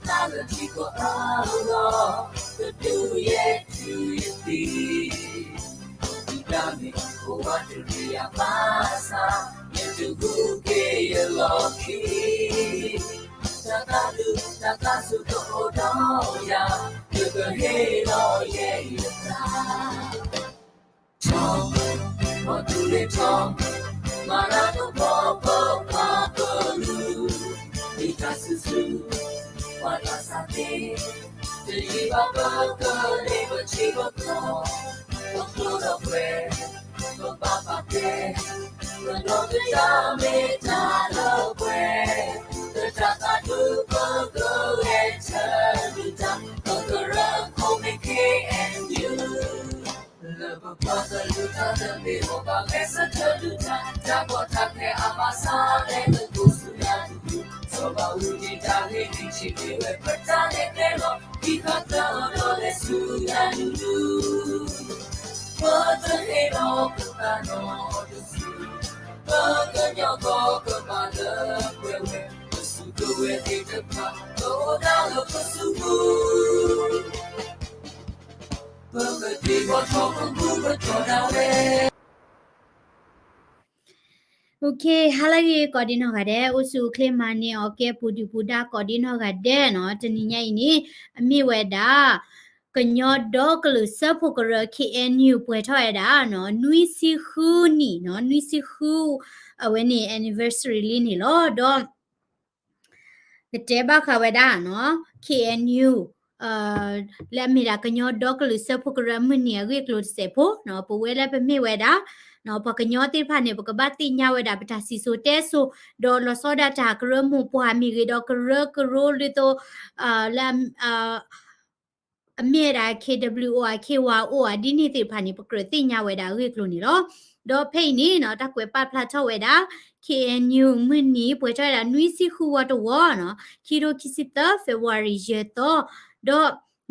တၢ်လၢထံကီၢ်အဂီၢ်, ကဒုးယဲၢ်တုၤယသံ, ဒုၣ်ဒါမ့ၢ်အိၣ်ဝးတရံးယၤဘၣ်ဆၣ်, ယတဂုာ်က့ၤယလီၢ်ခံ, တၢ်သးဒူတၢ်သးဆူၣ်ကအိၣ်ဒီးယၤ, ယကဟ့ၣ်လီၤယဲၢ်ယသး ထီၣ်, မီၤသူလ့ၤထီၣ်, မၤရၤဒိၣ်ဖီပပှၤကလုာ်, မ့ၢ်တၢ်စုဆူ, ပှၤသးစၢ်သ့, တယံာ်ဘၣ်ပကန့ၢ်ပထံပကီၢ်, ပကျိဒီးပှဲၤ, ပဘၣ်ပာ်ကဲ, ပနီၢ်ကစၢ်မ့ၢ်တၢ်လၢပှဲၤ, ပတၢ်သးဒူပကဂဲၤဆၢထၢၣ်တၢ်, ပကရၢခိၣ်မ့ၢ် ခ့ၣ်အဲၣ်ယူၣ် လၢပပှၤကလုာ်တၢ်သဘျ့အိၣ်ဘၣ်ဂဲၤဆၢထၢၣ်ဒုၣ်ဒါ, တၢ်ကီတၢ်ခဲအါဘၣ်ဆၣ် လဲၤသကိးဆူညါတက့ၢ်, စီၤဘးအူကၠံတၢ်ဂ့ၢ်န့ၣ်ထံၣ်မ့ၢ်ဝဲ ပတၢ်လဲၤကျဲလီၤ, ခံခါသၢလီၤလဲၤဆူညါဒုၣ်ဒုၣ်, ပတဟ့ၣ်လီၤပသးနီတစု, ပကညီကီၢ်ကဘၣ်လၢပှဲၤဝဲ, ပစုကဝဲၤသ့ၣ်တဖၣ် ကအိၣ်ဒၣ်လၢပစုပူၤ ပကသ့ၣ်ဘီထီၣ်ပကူပတီၢ်ဒၣ်ဝဲ. အိၣ်ခ့ ဟါလၢအဂ့ၤကိးဒံနီၢ်ဂၤဒဲး, အိၣ်ဆူၣ်အိၣ်ချ့မၤန့ၢ်အီၤကဲပူၤဒုၣ်ပူၤဒါကိးဒံနီၢ်ဂၤဒဲးနီၤ, တနံၤညါအံၤန့ၣ် အမ့ၢ်ဝဲဒၣ် ကညီဒီကလုာ်စၢဖှိၣ်ကရၢ ခ့ၣ်အဲၣ်ယူၣ် ပှဲၤထီၣ်ဝဲဒၣ်နီၤ, နွံဆံဃုနံၣ်နီၤ, နွံဆံဃု အဝဲန့ၣ် anniversary လံန့ၣ်လီၤ. ဒီး ကတဲဘၣ်ဃးဝဲဒၣ်နီၤ ခ့ၣ်အဲၣ်ယူၣ် လၢအမ့ၢ်ဒၣ်ကညီဒီကလုာ်စၢဖှိၣ်ကရၢမုၢ်နံၤအဂ့ၢ်အကျိၤတစဲးဖိနီၤ, ပဝဲလၢပမ့ၢ်ဝဲဒၣ် ပှၤကညီသ့ၣ်တဖၣ်န့ၣ် ပကဘၣ်သ့ၣ်ညါဝဲဒၣ်ပတၢ်စံၣ်စိၤတဲစိၤ, ဒီးလီၤဆီဒၣ်တၢ်ကရၢမိၢ်ပှၢ်မ့ၢ်ဂ့ၤ, ဒီးကရၢကရိဒ်သိး လၢ အမ့ၢ်ဝဲဒၣ် ခ့ၣ်ဒဘျုၣ်အိၣ်ဧါ, ခ့ၣ်ဝါအိၣ်ဧါ, ဒ်န့ၣ်သ့ၣ်တဖၣ်န့ၣ် ပကြၢးသ့ၣ်ညါဝဲဒၣ်အဂ့ၢ်အကျိၤန့ၣ်လီၤ. ဒီးဖဲအံၤန့ၣ်နီၤ တၢ်ကွဲးပာ်ဖျါထီၣ်ဝဲဒၣ် ခ့ၣ်အဲၣ်ယူၣ် မုၢ်နံၤ ပှဲၤထီၣ်ဝဲဒၣ်နွံဆံဃုဝီတဝီနီၤ, ခံထိခံဆံသၢ February ယဲၢ်သီ,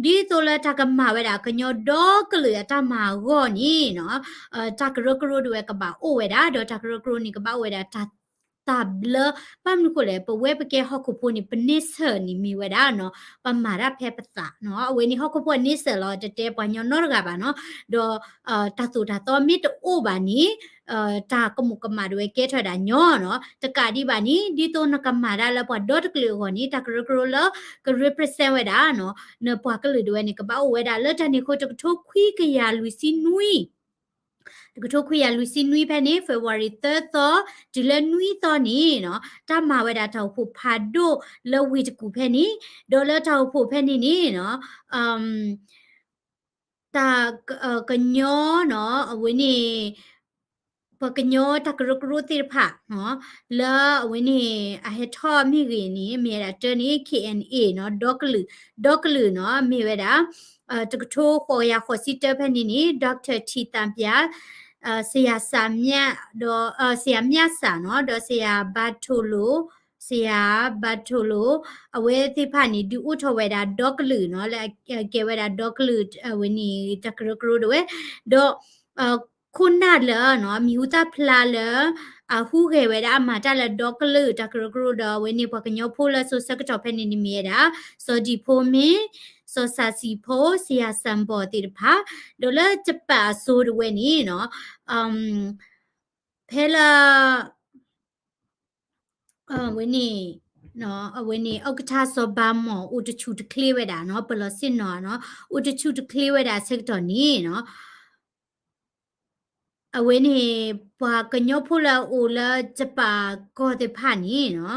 ဒီးဒ်သိးလၢတၢ်ကမၤဝဲဒၣ် ကညီဒီကလုာ်အတၢ်မၤအဂီၢ်န့ၣ်နီၤ, တၢ်ကရၢကရိဒၣ်ဝဲကဘၣ်အိၣ်ဝဲဒၣ်, ဒီးတၢ်ကရၢကရိန့ၣ် ကဘၣ်အိၣ်ဝဲဒၣ်တၢ် တၢ်ဘျၢ, ဘၣ်မနုၤဃိလဲၣ်, ပဝဲပကဲဟီၣ်ခိၣ်ဖိန့ၣ် ပန့ဆၢၣ်န့ၣ်မ့ၢ်ဝဲဒၣ်နီၤ, ပမၤတၢ်ဖဲပသးနီၤ, အဝဲန့ၣ်ဟီၣ်ခိၣ်ဖိန့ဆၢၣ်လီၤ, တတဲပှၤညီနီတဂၤဘၣ်နီၤ, ဒီး တၢ်သိၣ်တၢ်သီမ့ၢ်တအိၣ်ဘၣ်န့ၣ် တၢ်ကမူးကမၣ်ဒၣ်ဝဲကဲထီၣ်ဝဲဒၣ်ညီနီၤ, တကးဒံးဘၣ်န့ၣ် ဒ်သိးနကမၤတၢ်လၢပှၤဒီတကလုာ်အဂီၢ်န့ၣ် တၢ်ကရၢကရိလၢ က represent ဝဲဒၣ်နီၤ, နပှၤကလုာ်ဒၣ်ဝဲန့ၣ် ကဘၣ်အိၣ်ဝဲဒၣ်လၢတၢ်န့ၣ်အဃိတကထိခွံကယၤလွံၢ်ဆံနွံ တကထိခွံကယၤလွံၢ်ဆံနွံဖဲန့ၣ် February သၢသီ တုၤလၢနွံသီန့ၣ်နီၤ, တၢ်မၤဝဲဒၣ်တၢ်အိၣ်ဖှိၣ်ဖးဒိၣ်လၢဝ့ၢ်တကူၣ်ဖဲန့ၣ်, ဒီးလၢတၢ်အိၣ်ဖှိၣ်ဖဲန့ၣ်န့ၣ်နီၤ, တၢ် ကညီနီၤ, အဝဲန့ၣ် ပှၤကညီတၢ်ကရၢကရိသ့ၣ်တဖၣ်နီၤ, လၢအဝဲန့ၣ် အဟဲထီၣ်မ့ၢ်ဂ့ၤန့ၣ် မ့ၢ်ဝဲဒၣ်တၢ်န့ၣ် ခ့ၣ်အဲၣ်အဲၣ်နီၤ, ဒီကလုာ်, ဒီကလုာ်နီၤ, မ့ၢ်ဝဲဒၣ် တကထိဃိးကယၤဃိးဆံတၢဖဲန့ၣ်န့ၣ် Doctor ထံသးပျၢ်, စယၤစးမြ, ဒီး စယၤမြစးနီၤ, ဒီး စယၤဘါထိလိၤ, စယၤဘါထိလိၤ, အဝဲသ့ၣ်တဖၣ်န့ၣ် ဒုးအိၣ်ထီၣ်ဝဲဒၣ်ဒီကလုာ်နီၤ, လၢအကဲဝဲဒၣ်ဒီကလုာ် အဝဲန့ၣ် တၢ်ကရၢကရိဒၣ်ဝဲ, ဒီး ခိၣ်နၢ်လၢ မံၤဟူသၣ်ဖျါလၢ အဟူးဂဲၤဝဲဒၣ်အမၤတၢ်လၢဒီကလုာ်တၢ်ကရၢကရိဒီး အဝဲန့ၣ်ပှၤကညီဖိလၢစိၤဆၢကတီၢ်ဖဲန့ၣ်န့ၣ်မ့ၢ်ဝဲဒၣ် စီၤဒံၣ်ဖိမ့ၢ်, စီၤစၤစံၤဖိ, စယၤစၣ်ဘီၣ်သ့ၣ်တဖၣ်, ဒီးလၢယပၣ်အစိၤဒၣ်ဝဲန့ၣ်နီၤ, ဖဲလၢ အဝဲန့ၣ် အဝဲန့ၣ် အူကထါစီၤဘါမီၣ် အိၣ်တဆူၣ်တချ့ဝဲဒၣ်နီၤ, ပလီၢ်ဆ့ၣ်နီၤနီၤ, အိၣ်တဆူၣ်တချ့ဝဲဒၣ်ဆၢကတီၢ်န့ၣ်နီၤ, အဝဲန့ၣ် ပှၤကညီဖိလၢအအိၣ်လၢယပၣ်ကီၢ်သ့ၣ်တဖၣ်န့ၣ်နီၤ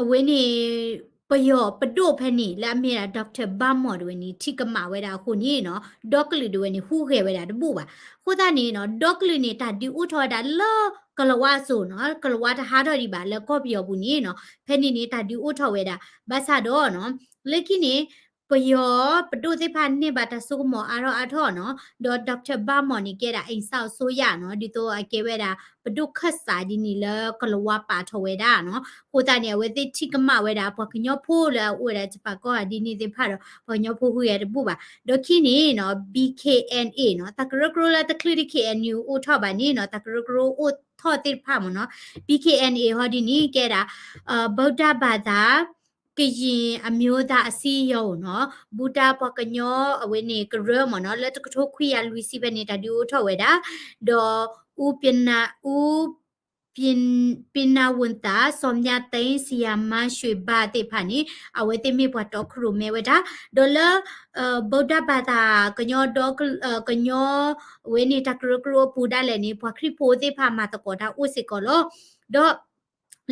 အဝဲန့ၣ် ပယီၤပဒိၣ်ဖဲန့ၣ် လၢအမ့ၢ်ဒၣ် Doctor ဘါမီၣ်ဒၣ်ဝဲန့ၣ် ထံၣ်ကမၣ်ဝဲဒၣ်အဃိန့ၣ်နီၤ, ဒီကလုာ်ဒၣ်ဝဲန့ၣ် ဟူးဂဲၤဝဲဒၣ်တဘူၣ်ဘၣ်. အဃိသတးန့ၣ်နီၤ ဒီကလုာ်န့ၣ် တၢ်ဒုးအိၣ်ထီၣ်ဝဲဒၣ်လၢကလၤဝါအစိၤနီၤ, ကလၤဝါတဟးထီၣ်ဒံးဘၣ်လၢကီၢ်ပယီၤပူၤန့ၣ်နီၤ, ဖဲန့ၣ်န့ၣ် တၢ်ဒုးအိၣ်ထီၣ်ဝဲဒၣ် ဘၣ်ဆၣ်ဒီးနီၤ, လၢခံန့ၣ် ပယီၤပဒိၣ်သ့ၣ်တဖၣ်န့ၢ်ဘၣ်တၢ်စိကမီၤအါထီၣ်အါထီၣ်နီၤ, ဒီး Doctor ဘါမီၣ်န့ၣ် ကဲဒၣ် အိမ်စောင့်အစိုးရနီၤ, ဒ်သိးအကဲဝဲဒၣ် ပဒိၣ်ခၢၣ်စးဒ်န့ၣ်လၢကလၤဝါပာ်ထီၣ်ဝဲဒၣ်နီၤ. အဃိသတးန့ၣ် အဝဲသ့ၣ်ထံၣ်ကမၣ်ဝဲဒၣ် ပှၤကညီဖိလၢအအိၣ်ဝဲဒၣ်ယပၣ်ကီၢ်ဒ်န့ၣ်သ့ၣ်တဖၣ်ဒီး ပှၤကညီဖိဟူးဂဲၤတဘူၣ်ဘၣ်. ဒီးခံန့ၣ်နီၤ ဘံၣ်ခ့ၣ်အဲၣ်အ့ၣ်နီၤ, တၢ်ကရၢကရိလၢတချုးဒံး ခ့ၣ်အဲၣ်ယူၣ် အိၣ်ထီၣ်ဘၣ်န့ၣ်နီၤ, တၢ်ကရၢကရိအိၣ် ပှၤထီၣ်သ့ၣ်တဖၣ်မ့ၢ်နီၤ ဘီက့ၣ်အဲၣ်အဲၣ် ဟီဒ်န့ၣ် ကဲဒၣ် ဗုဒ္ဓဘာသာ ကရင်အမျိုးသားအစည်းအရုံးနီၤ ဘူတၢ်ပှၤကညီအဝဲန့ၣ်ကရၢမ့ၢ်နီၤ လၢတကထိခွံကယၤလွံၢ်ဆံဖဲန့ၣ် တၢ်ဒုးအိၣ်ထီၣ်ဝဲဒၣ် ဒီး ဦးပညာဦး ပင်နဝံသ စီၤမြသင်း ဆရာမရွှေဘသ့ၣ်တဖၣ်န့ၣ် အဝဲသ့ၣ်မ့ၢ်ပှၤတီခိၣ်ရိၣ်မဲဝဲဒၣ် ဒီးလၢ ဗုဒ္ဓဘာသာ ကညီဒီက ကညီ အဝဲန့ၣ် တၢ်ကရၢကရိအပူၤဒၣ်လဲာ်န့ၣ် ပှၤခရံာ်ဖိသ့ၣ်တဖၣ်မၤသကိးတၢ်အိၣ်စ့ၢ်ကီးလီၤ. ဒီး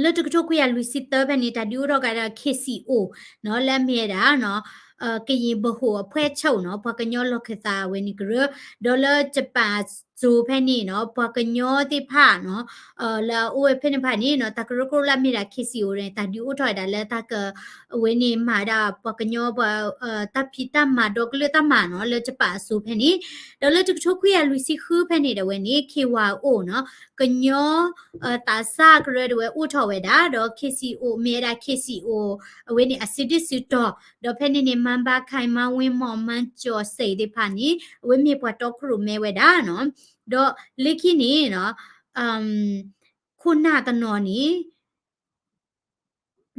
လၢတကထိခွံကယၤလွံၢ်ဆံသၢဖဲန့ၣ် တၢ်ဒုးအိၣ်ထီၣ်ကဒီး KCO နီၤ လၢအမ့ၢ်ဝဲဒၣ် ကရင်ဗဟိုအဖွဲ့ချုပ်နီၤ ပှၤကညီလီၢ်ခၢၣ်သးအဝဲန့ၣ်ကရၢ, ဒီးလၢ Japan အစိၤဖဲန့ၣ်နီၤ ပှၤကညီသ့ၣ်တဖၣ်နီၤ လၢအအိၣ်ဝဲဖဲန့ၣ်တဖၣ်န့ၣ်နီၤ တၢ်ကရၢကရိလၢအမ့ၢ်ဒၣ် KCO န့ၣ် တၢ်ဒုးအိၣ်ထီၣ်ဝဲဒၣ်လၢတၢ်က အဝဲန့ၣ်မၤဒၣ်ပှၤကညီပှၤ တၢ်ဖံးတၢ်မၤဒီကလုာ်တၢ်မၤနီၤ လၢ Japan အစိၤဖဲန့ၣ်, ဒီးလၢတကထိခွံကယၤလွံၢ်ဆံဃုဖဲန့ၣ်ဒီးအဝဲန့ၣ် KYO နီၤ ကညီ သးစၢ်ကရၢဒၣ်ဝဲအိၣ်ထီၣ်ဝဲဒၣ် ဒီး KCO မ့ၢ်ဝဲဒၣ် KCO အဝဲန့ၣ်အစုဒုၣ်စုတီၤ, ဒီးဖဲန့ၣ်န့ၣ် မန်းဘခိုင် မန်းဝင်းမောင် မန်းကျော်စိန်သ့ၣ်တဖၣ်န့ၣ် အဝဲမ့ၢ်ပှၤတီခိၣ်ရိၣ်မဲဝဲဒၣ်နီၤ, ဒီးလၢခံန့ၣ်နီၤ ခိၣ်နၢ်တနီၤန့ၣ်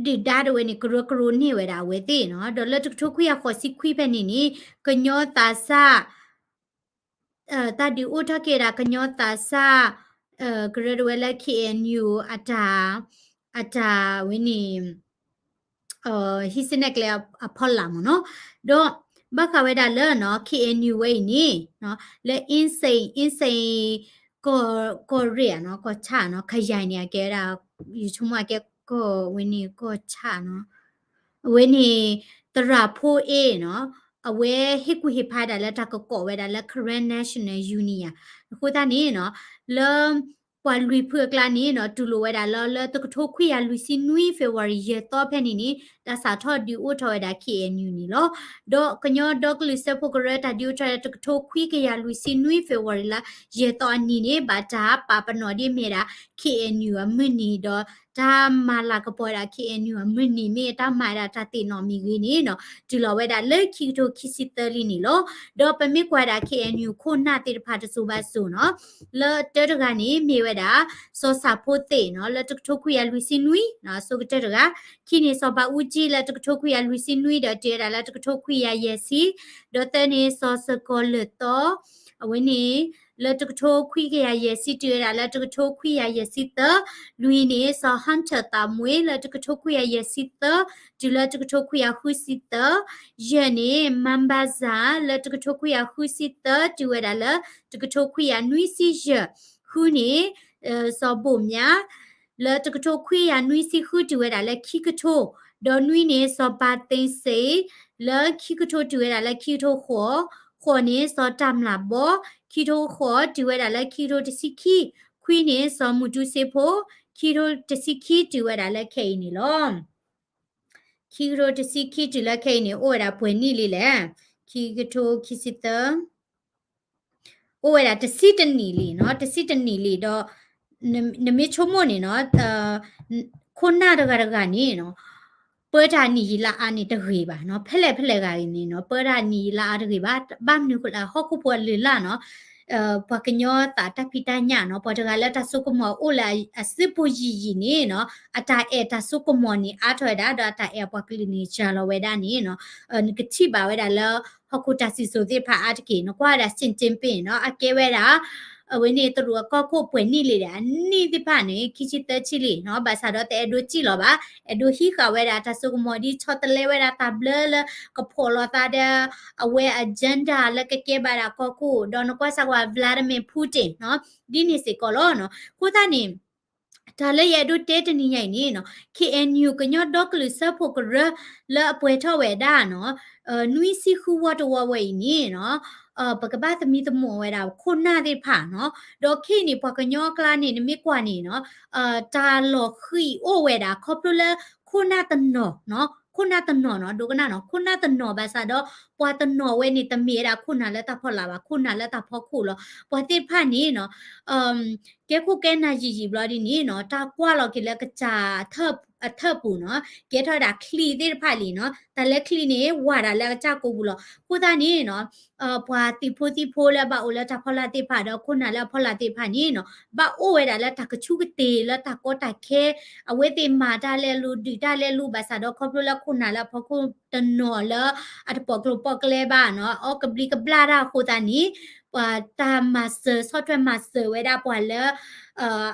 ဒုၣ်ဒါဒၣ်ဝဲန့ၣ် ကရၢကရိန့ၢ်ဝဲဒၣ်အဝဲသ့ၣ်နီၤ, ဒီးလၢတကထိခွံကယၤဃိးဆံခွံဖဲန့ၣ်န့ၣ် ကညီသးစၢ် တၢ်ဒုးအိၣ်ထီၣ်က့ၤဝဲဒၣ် ကညီသးစၢ် ကရၢဒၣ်ဝဲလၢ KNU အတၢ် အတၢ်ဝဲန့ၣ် ဟံးစ့နဲၣ်ကျဲအဖီလာ်မ့ၢ်နီၤ, ဒီးဘၣ်ဃးဝဲဒၣ်လၢနီၤ KNU ဝဲအံၤန့ၣ် လၢ အင်းစိန် အင်းစိန် ကီၢ်ရ့ၣ်ဧါနီၤ ကီၢ်ဆၣ်နီၤ ခယၢၢ်န့ၣ် အကဲဝဲဒၣ် ယဆိကမိၣ်အကဲကီၢ်ဝဲန့ၣ် ကီၢ်ဆၣ်နီၤ အဝဲန့ၣ် သရၣ်ဖိအ့ၣ်နီၤ အဝဲဟ့ၣ်ကူၣ်ဟ့ၣ်ဖးဒၣ်လၢတၢ်ကကိးဝဲဒၣ်လၢ Karen National Union အဃိသတးန့ၣ်နီၤ လၢ ပှၤလွံၢ်ဖုအကျါန့ၣ်နီၤ တူၢ်လိာ်ဝဲဒၣ်လၢ လၢတကထိခွံကယၤလွံၢ်ဆံနွံ February ယဲၢ်သီဖဲန့ၣ်န့ၣ် တၢ်စးထီၣ်ဒုးအိၣ်ထီၣ်ဝဲဒၣ် KNU န့ၣ်လီၤ. ဒီးကညီဒီကလုာ်စၢဖှိၣ်ကရၢ တၢ်ဒုးအိၣ်ထီၣ်ဝဲဒၣ်တကထိခွံကယၤလွံၢ်ဆံနွံ February လါယဲၢ်သီအနံၤန့ၣ် ဘၣ်တၢ်ပာ်ပနီၣ်ဒ်အမ့ၢ်ဒၣ် KNU အမုၢ်နံၤ ဒီးတၢ်မၤလၤကပီၤဝဲဒၣ် KNU အမုၢ်နံၤမ့ၢ်တၢ်မၤဝဲဒၣ်တၢ်သ့ၣ်နီၣ်မ့ၢ်ဂ့ၤန့ၣ်နီၤ တုၤလီၤဝဲဒၣ်လၢခံကထိခံဆံသၢလံန့ၣ်လီၤ. ဒီးပမ့ၢ်ကွၢ်ဒၣ် KNU ခိၣ်နၢ်သ့ၣ်တဖၣ်တစိၤဘၣ်စိၤနီၤ လၢတၢတဂၤန့ၣ် မ့ၢ်ဝဲဒၣ် စီၤစၣ်ဖိသ့ၣ်နီၤ လၢတကထိခွံကယၤလွံၢ်ဆံနွံနီၤ အဆိကတၢၢ်တဂၤ, ခံန့ၣ် စီၤဘးအူကၠံ လၢတကထိခွံကယၤလွံၢ်ဆံနွံ ဒီးတုၤဝဲဒၣ်လၢတကထိခွံကယၤယဲၢ်ဆံ, ဒီးသၢန့ၣ် စီၤစကီၤလၢၢ်သီ အဝဲန့ၣ် လၢတကထိခွံကယၤယဲၢ်ဆံ တုၤဝဲဒၣ်လၢတကထိခွံကယၤယဲၢ်ဆံသၢ, လွံၢ်န့ၣ် စီၤ Hunter သးမွ့ လၢတကထိခွံကယၤယဲၢ်ဆံသၢ တုၤလၢတကထိခွံကယၤဃုဆံသၢ, ယဲၢ်န့ၣ် မန်းဘဇာ လၢတကထိခွံကယၤဃုဆံသၢ တုၤဝဲဒၣ်လၢတကထိခွံကယၤနွံဆံယဲၢ်, ဃုန့ၣ် စီၤဘိၣ်မၠး လၢတကထိခွံကယၤနွံဆံဃု တုၤဝဲဒၣ်လၢခံကထိ, ဒီးနွံန့ၣ် စီၤဘးသ့စ့ၣ် လၢခံကထိ တုၤဝဲဒၣ်လၢခံကထိဃိး, ဃိးန့ၣ် စီၤတၢ်မျၢ်ဘီ ခံကထိဃိး တုၤဝဲဒၣ်လၢခံကထိတဆံခံ, ခွံန့ၣ် စီၤမူတူစ့ဖိ ခံကထိတဆံခံ တုၤဝဲဒၣ်လၢခဲအံၤန့ၣ်လီၤ. ခံကထိတဆံခံ တုၤလၢခဲအံၤန့ၣ် အိၣ်ဝဲဒၣ်ပှဲၤနံၣ်လံလဲၣ်, ခံကထိခံဆံသၢ အိၣ်ဝဲဒၣ်တဆံတနံၣ်လံနီၤ, တဆံတနံၣ်လံဒီး နမ့ၢ်ဆိကမိၣ်န့ၣ်နီၤ, ခိၣ်နၢ်တဂၤတဂၤန့ၣ်နီၤ, ပၢတၢ်နံၣ်ယံာ်လါအါန့ၣ်တဂ့ၤဘၣ်နီၤ, ဖဲလဲၣ်ဖဲလဲၣ်ဂၤအံၤန့ၣ်နီၤ, ပၢတၢ်နံၣ်ယံာ်လါအါတဂ့ၤဘၣ်, ဘၣ်မနုၤဃိလဲၣ် ဟီၣ်ခိၣ်ဖိအလုၢ်အလၢ်နီၤ, ပှၤကညီသးတၢ်ဖံးတၢ်ညၣ်နီၤ, ပှၤတဂၤလၢတၢ်စိကမီၤအိၣ်လၢအစုပူၤယံာ်ယံာ်န့ၣ်နီၤ, အတၢ်အဲၣ်တၢ်စိကမီၤန့ၣ်အါထီၣ်ဝဲဒၣ်, ဒီးအတၢ်အဲၣ်အပှၤကလုာ်န့ၣ် စှၤလီၤဝဲဒၣ်န့ၣ်နီၤ, နကထံၣ်ဘၣ်ဝဲဒၣ်လၢ ဟီၣ်ခိၣ်တၢ်စံၣ်စိၤသ့ၣ်တဖၣ်အါတက့ၢ်, နကွၢ်ဝဲဒၣ် စံၣ်ကၠ့ပ့ၣ်နီၤ, အကဲဝဲဒၣ် အဝဲန့ၣ်တရူးအကီၢ်ခိၣ်ပှဲၤနံၣ်လံဒီး အနံၣ်သ့ၣ်တဖၣ်န့ၣ် ခံဆံသၢဆံလံနီၤ, ဘၣ်ဆၣ်ဒီးတအဲၣ်ဒိးစံၣ်လီၤဘၣ်, အဲၣ်ဒိးဟံးဃာ်ဝဲဒၣ်တၢ်စိကမီၤဒ်ဆီတလဲဝဲဒၣ်တၢ်ဘျၢလၢကဖီၣ်လိာ်သးဒီး အဝဲ agenda လၢကကဲဘၣ်ဒၣ်ကီၢ်ခိၣ်, ဒီးနကွၢ်စၢ်ကွၢ် Vladimir Putin နီၤ, ဒ်န့ၣ်စ့ၢ်ကီးလီၤနီၤ, အဃိသတးန့ၣ် တၢ်လၢယအဲၣ်ဒိးတဲတနံၤညါအံၤန့ၣ်နီၤ, KNU ကညီဒီကလုာ်စၢဖှိၣ်ကရၢ လၢအပှဲၤထီၣ်ဝဲဒၣ်နီၤ, နွံဆံဃုဝီတဝီဝဲအံၤန့ၣ်နီၤ, ပကဘၣ်သမံသမိးဝဲဒၣ်ခိၣ်နၢ်သ့ၣ်တဖၣ်နီၤ, ဒီးခဲအံၤန့ၣ် ပှၤကညီအကျါန့ၣ် နမ့ၢ်ကွၢ်န့ၣ်နီၤ, တၢ်လီၤဃံၤအိၣ်ဝဲဒၣ် ခီဖျိလၢခိၣ်နၢ်တနီၤနီၤ, ခိၣ်နၢ်တနီၤနီၤ, ဒိကနၣ်နီၤ, ခိၣ်နၢ်တနီၤဘၣ်ဆၣ်ဒီး ပှၤတနီၤဝဲန့ၣ် တမ့ၢ်ဝဲဒၣ်ခိၣ်နၢ်လၢတၢ်ဖီလာ်ဘၣ်, ခိၣ်နၢ်လၢတၢ်ဖီခိၣ်လီၤ. ပှၤသ့ၣ်တဖၣ်န့ၣ်နီၤ ကဲခိၣ်ကဲနၢ်ယံာ်ယံာ်ဘျီဒ်န့ၣ်နီၤ, တၢ်ကွၢ်လီၤက့ၤလၢကစၢ်ထၢၣ် အထၢၣ်ပူၤနီၤ, ကဲထီၣ်ဝဲဒၣ်ချံသ့ၣ်တဖၣ်လံနီၤ, တၢ်လၢချံန့ၣ် ဝးဒၣ်လၢအကစၢ်ကိးပူၤလီၤ. အဃိသတးန့ၣ်နီၤ ပှၤသံၣ်ဖိသံၣ်ဖိလၢဘၣ်အိၣ်လၢတၢ်ဖီလာ်သ့ၣ်တဖၣ်ဒီးခိၣ်နၢ်လၢအဖီလာ်သ့ၣ်တဖၣ်န့ၣ်နီၤ ဘၣ်အိၣ်ဝဲဒၣ်လၢတၢ်ကဆူၣ်ကတ့ၢ်လၢတၢ်ကီတၢ်ခဲ, အဝဲသ့ၣ်မၤတၢ်လဲၤလိၤ ဒုးတၢ်လဲၤလိၤ ဘၣ်ဆၣ်ဒီးခီဖျိလၢခိၣ်နၢ်လၢအဖီခိၣ်တနီၤလၢ အတပိာ်ကျိၤပိာ်ကျဲဘၣ်နီၤ, အီၣ်ကဘျံးကဘျၣ်တၢ်အဃိသတးန့ၣ် ပှၤတၢ်မၤစၢၤဆီၣ်ထွဲမၤစၢၤဝဲဒၣ်ပှၤလၢ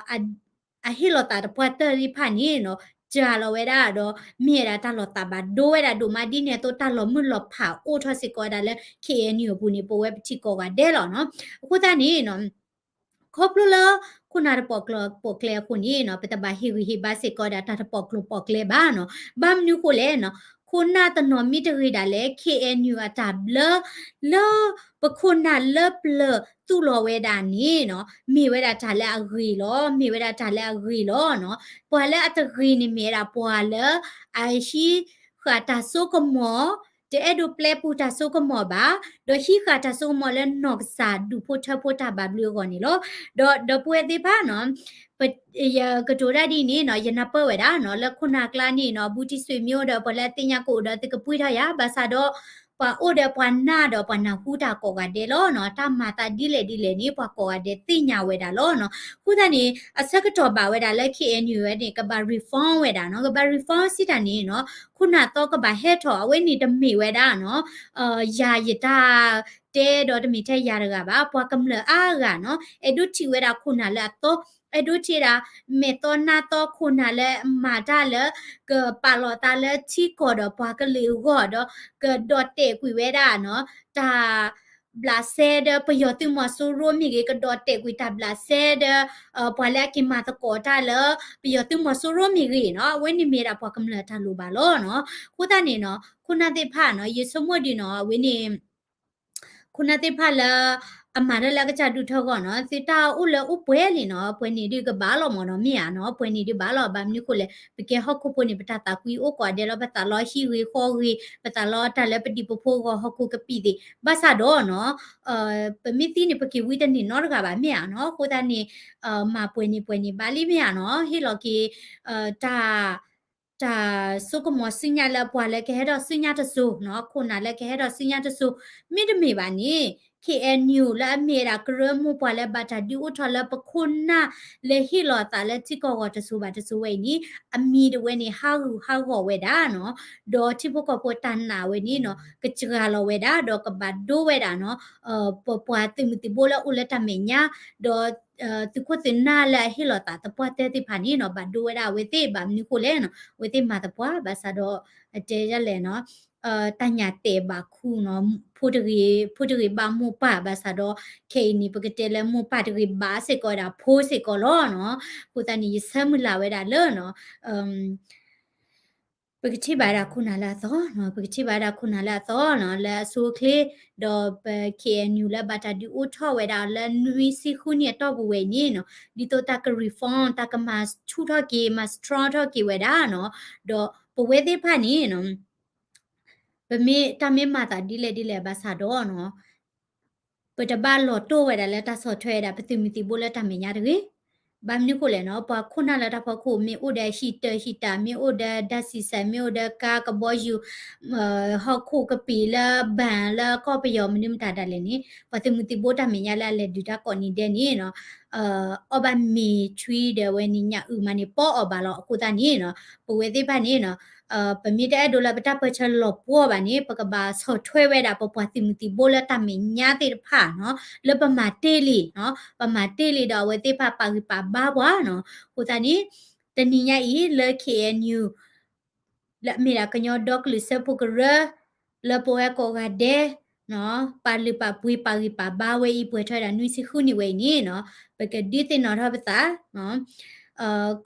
အဟ့ၣ်လီၤသးတပှၢ်တၢၢ်သ့ၣ်တဖၣ်န့ၣ်နီၤ စှၤလီၤဝဲဒၣ်ဒီး မ့ၢ်ဝဲဒၣ်တၢ်လီၤသးဘၣ်ဒိဝဲဒၣ်ဒိၣ်မး ဒ်န့ၣ်အသိးတၢ်လီၤမုၢ်လီၤဖးအိၣ်ထီၣ်စ့ၢ်ကီးဝဲဒၣ်လၢ ခ့ၣ်အဲၣ်ယူၣ် အပူၤန့ၣ် ပဝဲပထံၣ်ကိးဂၤဒဲးလီၤနီၤ. အဃိသတးန့ၣ်နီၤ ခီဖျိလၢ ခိၣ်နၢ်တပိာ်ကျိၤပိာ်ကျဲအဃိန့ၣ်နီၤ ပတဘၣ်ဟ့ၣ်ဂံၢ်ဟ့ၣ်ဘါစ့ၢ်ကီးဝဲဒၣ်တၢ်တပိာ်ကျိၤပိာ်ကျဲဘၣ်နီၤ. ဘၣ်မနုၤဃိလဲၣ်နီၤ ခိၣ်နၢ်တနီၤမ့ၢ်တဂ့ၤဒၣ်လဲာ် ခ့ၣ်အဲၣ်ယူၣ် အတၢ်ဘျၢ လၢပခိၣ်နၢ်လၢပျၢၤသူၣ်လီၤဝဲဒၣ်န့ၣ်နီၤ မ့ၢ်ဝဲဒၣ်တၢ်လၢအဂ့ၤလီၤ. မ့ၢ်ဝဲဒၣ်တၢ်လၢအဂ့ၤလီၤနီၤ. ပှၤလၢအတဂ့ၤန့ၣ်မ့ၢ်ဝဲဒၣ်ပှၤလၢ အဟံးဃာ်တၢ်စိကမီၤ တအဲၣ်ဒိးပျဲပူၤတၢ်စိကမီၤဘၣ်, ဒီးဟံးဃာ်တၢ်စိကမီၤလၢနီၢ်ကစၢ်ဒူၣ်ဖိထၢဖိတၢ်ဘၣ်ဘျုးအဂီၢ်န့ၣ်လီၤ. ဒီးဒီပုၢ်ဝဲၢ်သ့ၣ်တဖၣ်နီၤ ယကတိၤတၢ်ဒ်အံၤန့ၣ်နီၤ ယနၢ်ပၢၢ်ဝဲဒၣ်နီၤ လၢခိၣ်နၢ်ကျါန့ၣ်နီၤ ဘူးတံၢ်စံးမ့ၢ်အိၣ်ဒီးပှၤလၢအသ့ၣ်ညါကအိၣ်ဒီးသုကပှံၢ်ထီၣ်ယၤ ဘၣ်ဆၣ်ဒီး ပှၤအိၣ်ဒီးပှၤနၢ်ဒီးပှၤနၢ်ဟူတၢ်ကိးဂၤဒဲးလီၤနီၤ. တၢ်မၤသးဒ်လဲၣ်ဒ်လဲၣ်န့ၣ် ပှၤကိးဂၤဒဲးသ့ၣ်ညါဝဲဒၣ်လီၤနီၤ. အဃိသတးန့ၣ် အဆၢကတီၢ်ဘၣ်ဝဲဒၣ်လၢ ခ့ၣ်အဲၣ်ယူၣ် ဝဲန့ၣ် ကဘၣ် reform ဝဲဒၣ်နီၤ. ကဘၣ် reform စံးတၢ်န့ၣ်နီၤ ခိၣ်နၢ်သီကဘၣ်ဟဲထီၣ် အဝဲန့ၣ်တမ့ၢ်ဝဲဒၣ်နီၤ ယၤယတၢ်တဲဒီးတမ့ၢ်ထဲယၤတဂၤဘၣ် ပှၤကမျၢၢ်အါဂၤနီၤ အဲၣ်ဒိးထံၣ်ဝဲဒၣ်ခိၣ်နၢ်လၢအသီ အဲၣ်ဒိးထံၣ်ဝဲဒၣ် မဲာ်သီနါသီခိၣ်နၢ်လၢမၤတၢ်လၢ ကပာ်လီၤသးလၢထံကီၢ်ဒီးပှၤကလုာ်အဂီၢ်ဒီး ကဒီၣ်တဲာ်ကွံာ်ဝဲဒၣ်နီၤ တၢ် ဘျးစဲဒီးပယီၤသုးမီၤစိရိၤမ့ၢ်ဂ့ၤ ကဒီၣ်တဲာ်ကွံာ်တၢ်ဘျးစဲဒီး ပှၤလၢအက့ၤမၤသကိးတၢ်လၢ ပယီၤသုးမီၤစိရိၤမ့ၢ်ဂ့ၤနီၤ အဝဲန့ၣ်မ့ၢ်ဒၣ်ပှၤကမျၢၢ်တၢ်လိၣ်ဘၣ်လီၤနီၤ. အဃိသတးန့ၣ်နီၤ ခိၣ်နၢ်သ့ၣ်တဖၣ်နီၤ ယဆိကမိၣ်ဒ်နီၤ အဝဲန့ၣ် ခိၣ်နၢ်သ့ၣ်တဖၣ်လၢ အမၤတၢ်လၢအကစၢ်ဒူၣ်ထၢဂီၢ်နီၤ သုတၢ်အိၣ်လၢအိၣ်ပှဲၤလံနီၤ ပှဲၤန့ၣ်ဒုးကဘၣ်လီၤမ့ၢ်နီၤ မ့ၢ်ဧါနီၤ ပှဲၤန့ၣ်ဒုးဘၣ်လီၤ ဘၣ်မနုၤဃိလဲၣ် ပကဲဟီၣ်ခိၣ်ဖိန့ၣ် ပတၢ်သးကွံအိၣ်ကိးဂၤဒဲးလီၤ ပသးလီဟံၣ်ဂ့ၤဃီဂ့ၤ ပသးလီတၢ်လၢပဒံးပဖိဂီၢ်ဟီၣ်ခိၣ်ကပံာ်သ့ၣ် ဘၣ်ဆၣ်ဒီးနီၤ ပမ့ၢ်သံန့ၣ် ပက့ၤဝံတန့ၢ်နီတဂၤဘၣ်မ့ၢ်ဧါနီၤ အဃိသတးန့ၣ် မၤပှဲၤန့ၣ်ပှဲၤန့ၣ်ဘၣ်လံမ့ၢ်ဧါနီၤ ဟ့ၣ်လီၤက့ၤ တၢ် တၢ်စိကမီၤဆူညါလၢပှၤလၢကဟဲထီၣ်ဆူညါတစိၤနီၤ ခိၣ်နၢ်လၢကဟဲထီၣ်ဆူညါတစိၤ မ့တမ့ၢ်ဘၣ်န့ၣ် ခ့ၣ်အဲၣ်ယူၣ် လၢအမ့ၢ်ဝဲဒၣ်ကရၢမိၢ်ပှၢ်လၢဘၣ်တၢ်ဒုးအိၣ်ထီၣ်လၢပခိၣ်နၢ်လၢဟ့ၣ်လီၤသးလၢထံကီၢ်ဂီၤတစိၤဘၣ်တစိၤဝဲအံၤန့ၣ် အမံၤတဝဲန့ၣ် ဟးဂူာ်ဟးဂီၤဝဲဒၣ်နီၤ ဒီးထံဖိကီၢ်ဖိတၢ်နာ်ဝဲန့ၣ်နီၤ ကစှၤလီၤဝဲဒၣ် ဒီးကဘၣ်ဒိဝဲဒၣ်နီၤ ပပှၤသုးမုၢ်သံၣ်ဘိလၢအိၣ်လၢတၢ်မဲာ်ညါ ဒီး သုးခိၣ်သုးနၢ်လၢအဟ့ၣ်လီၤသးသပှၢ်တၢၢ်သ့ၣ်တဖၣ်န့ၣ်နီၤ ဘၣ်ဒိဝဲဒၣ်အဝဲသ့ၣ် ဘၣ်မနုၤဃိလဲၣ်နီၤ အဝဲသ့ၣ်မၤသပှၢ် ဘၣ်ဆၣ်ဒီး အတဲဒ်လဲၣ်နီၤ တၢ်ညၣ်တဲာ်ဘၣ်ခူနီၤ ဖိတဂ့ၤ ဖိတဂ့ၤဘၣ်မိၢ်ပၢ် ဘၣ်ဆၣ်ဒီး ခဲအံၤန့ၣ် ပကတဲလၢမိၢ်ပၢ်တဂ့ၤဘၣ်စ့ၢ်ကီးဝဲဒၣ်ဖိစ့ၢ်ကီးလီၤနီၤ အဃိသတးန့ၣ် ယဆၢမုၢ်လၢ်ဝဲဒၣ်လၢနီၤ ပကထံၣ်ဘၣ်ဝဲဒၣ်ခိၣ်နၢ်လၢအသီနီၤ ပကထံၣ်ဘၣ်ဝဲဒၣ်ခိၣ်နၢ်လၢအသီနီၤ လၢအဆိအချ့ ဒီးပ ခ့ၣ်အဲၣ်ယူၣ် လၢဘၣ်တၢ်ဒုးအိၣ်ထီၣ်ဝဲဒၣ်လၢနွံဆံဃုနံၣ်အတီၢ်ပူၤဝဲအံၤန့ၣ်နီၤ ဒ်သိးတၢ်က reform တၢ်ကမၤဆူၣ်ထီၣ်က့ၤ မၤ strong ထီၣ်က့ၤဝဲဒၣ်နီၤ ဒီးပဝဲသ့ၣ်တဖၣ်န့ၣ်နီၤ ပမ့ၢ်တၢ်မ့ၢ်မၤသးဒ်လဲၣ်ဒ်လဲၣ်ဘၣ်ဆၣ်ဒီးနီၤ ပတဘၣ်လီၤတိၢ်ဝဲဒၣ်လၢတၢ်ဆီၣ်ထွဲဝဲဒၣ်ပသုးမုၢ်သံၣ်ဘိလၢတၢ်မဲာ်ညါတဂ့ၤ. ဘၣ်မနုၤဃိလဲၣ်နီၤ ပှၤခိၣ်နၢ်လၢတၢ်ဖီခိၣ် မ့ၢ်အိၣ်ဒီးဟံၣ်တၢ်ဟံၣ်တၢ် မ့ၢ်အိၣ်ဒီးဒၣ်စံးစၢ် မ့ၢ်အိၣ်ဒီးကါကဘီယူၤ ဟီၣ်ခိၣ်ကပံာ်လၢ ဘဏ် လၢကီၢ်ပယီၤမနုၤမတၤဒၣ်လဲာ်န့ၣ် ပှၤသုးမုၢ်သံၣ်ဘိတၢ်မဲာ်ညါလၢအလဲၤဒုးတၢ်ကိးနံၤဒဲးန့ၣ်နီၤ အီၣ်ဘၣ်မ့ၤထွံဒီးဝဲန့ၣ် ညၣ်အုၣ်မးန့ၣ် ပီအီၣ်ဘၣ်လီၤ. အဃိသတးန့ၣ်နီၤ ပဝဲသ့ၣ်တဖၣ်န့ၣ်နီၤ ပမ့ၢ်တအဲၣ်ဒိးလၢပတၢ်ပၢၢ်ဆၢလီၤပှီၢ်ဘၣ်န့ၣ် ပကဘၣ်ဆီၣ်ထွဲဝဲဒၣ်ပပှၤသုးမုၢ်သံၣ်ဘိလၢတၢ်မဲာ်ညါသ့ၣ်တဖၣ်နီၤ လၢပမၤတ့ၢ်လံနီၤ ပမၤတ့ၢ်လံဒီးအဝဲသ့ၣ်တဖၣ်ပာ်ဂံၢ်ပာ်ဘါပှၤနီၤ. အဃိသတးန့ၣ် တနံၤညါအံၤလၢ ခ့ၣ်အဲၣ်ယူၣ် လၢအမ့ၢ်ဒၣ်ကညီဒီကလုာ်စၢဖှိၣ်ကရၢ လၢပဝဲကိးဂၤဒဲး ပာ်လုၢ်ပာ်ပှ့ၤပာ်ဂံၢ်ပာ်ဘါဝဲအံၤ ပှဲၤထီၣ်ဝဲဒၣ်နွံဆံဃုနံၣ်ဝဲအံၤန့ၣ်နီၤ ပကဒုးသ့ၣ်နီၣ်ထီၣ်ပသး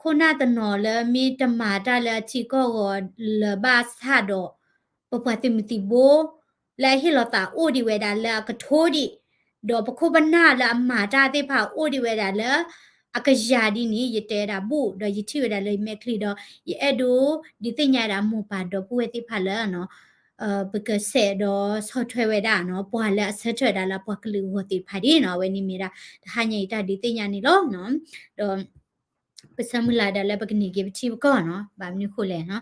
ခိၣ်နၢ်တနီၤလၢမ့ၢ်တမၤတၢ်လၢအထံကီၢ်ဂီၤလၢၤဘၣ်ဆၣ်ဒီး ပပှၤသုးမုၢ်သံၣ်ဘိ လၢအဟ့ၣ်လီၤသးအိၣ်ဒံးဝဲဒၣ်လၢအကထိဒံး ဒီးပခိၣ်ပနၢ်လၢအမၤတၢ်သ့ၣ်တဖၣ်အိၣ်ဒံးဝဲဒၣ်လၢ အကယၤဒ်န့ၣ် ယတဲဒၣ်ဘူၣ် ဒီးယထံၣ်ဝဲဒၣ်လၢယမဲာ်ချံဒီး ယအဲၣ်ဒိးဒုးသ့ၣ်ညါဒၣ်မိၢ်ပၢ်ဒီပုၢ်ဝဲၢ်သ့ၣ်တဖၣ်လၢ ပကစဲးဒီးဆီၣ်ထွဲဝဲဒၣ်နီၤ ပှၤလၢအဆၢထၢၣ်ဒၣ်လၢပှၤကလုာ်အဂီၢ်သ့ၣ်တဖၣ်ဒ်နီၤ အဝဲန့ၣ်မ့ၢ်ဒၣ် တဟါညါအံၤတၢ်ဒုးသ့ၣ်ညါန့ၣ်လီၤ. ဒီး ပဆၢမုၢ်လၢ်ဒီးလၢပကန့ၢ်က့ၤပထံပကီၢ်နီၤ, ဘၣ်မနုၤဃိလဲၣ်နီၤ,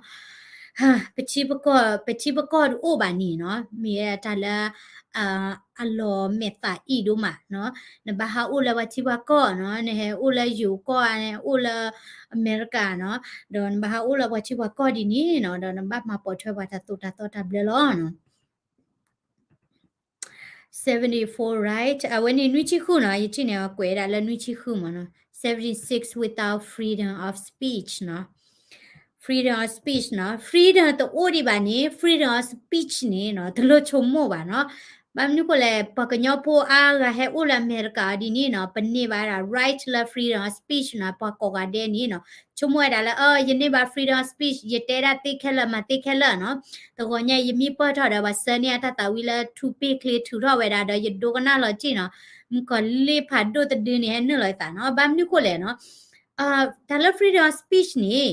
ပထံပကီၢ်, ပထံပကီၢ်တအိၣ်ဘၣ်န့ၣ်နီၤ, မ့ၢ်တၢ်လၢ အလီၤမဲာ်သးအံၣ်ဒိၣ်မးနီၤ, နဘၣ်ဟးအိၣ်လၢပှၤထံပှၤကီၢ်နီၤ, နဟဲအိၣ်လၢယိၤကီၢ်, အိၣ်လၢအမဲရကၤနီၤ, ဒီးနဘၣ်ဟးအိၣ်လၢပှၤထံပှၤကီၢ်ဒ်န့ၣ်နီၤ, ဒီးနဘၣ်မၤပိာ်ထွဲပှၤတၢ်သိၣ်တၢ်သီတၢ်ဘျၢလီၤနီၤ. Seventy-four, right? အဝဲန့ၣ်နွံဆံဃုနီၤ, ယထံၣ်န့ၣ် အကွဲးဒၣ်လၢနွံဆံဃုမ့ၢ်နီၤ. Seventy-six without freedom of speech နီၤ. Freedom of speech နီၤ, freedom တအိၣ်ဒံးဘၣ်န့ၣ် freedom of speech န့ၣ်နီၤ တလိၣ်ဆိကမိၣ်ဘၣ်နီၤ. ဘၣ်မနုၤဃိလဲၣ်, ပှၤကညီဖိအါဂၤဟဲအိၣ်လၢအမဲရကၤဒ်န့ၣ်နီၤ, ပန့ၢ်ဘၣ်ဝဲဒၣ် right လၢ freedom of speech နီၤ, ပှၤကိးဂၤဒဲးန့ၣ်နီၤ ဆိကမိၣ်ဝဲဒၣ်လၢ အၢ ယန့ၢ်ဘၣ် freedom of speech, ယတဲဒၣ်သ့ခဲလၢာ် မၤသ့ခဲလၢာ်နီၤ. တဂီၤညါအံၤ ယမ့ၢ်ပၢၢ်ထီၣ်ဒီး ပှၤဆှၢန့ၢ်အတၢ်သးဝံၣ်လၢထူပ့ၢ်ချ့ထုးထီၣ်ဝဲဒၣ်ဒီး ယဒိကနၣ်လီၤတံၢ်နီၤ, မုၣ်ကီၤလံၢ်ဖးဒိၣ်တဒုန့ၣ် ဟဲနုာ်လီၤယသးနီၤ. ဘၣ်မနုၤဃိလဲၣ်နီၤ, တၢ်လၢ freedom of speech န့ၣ်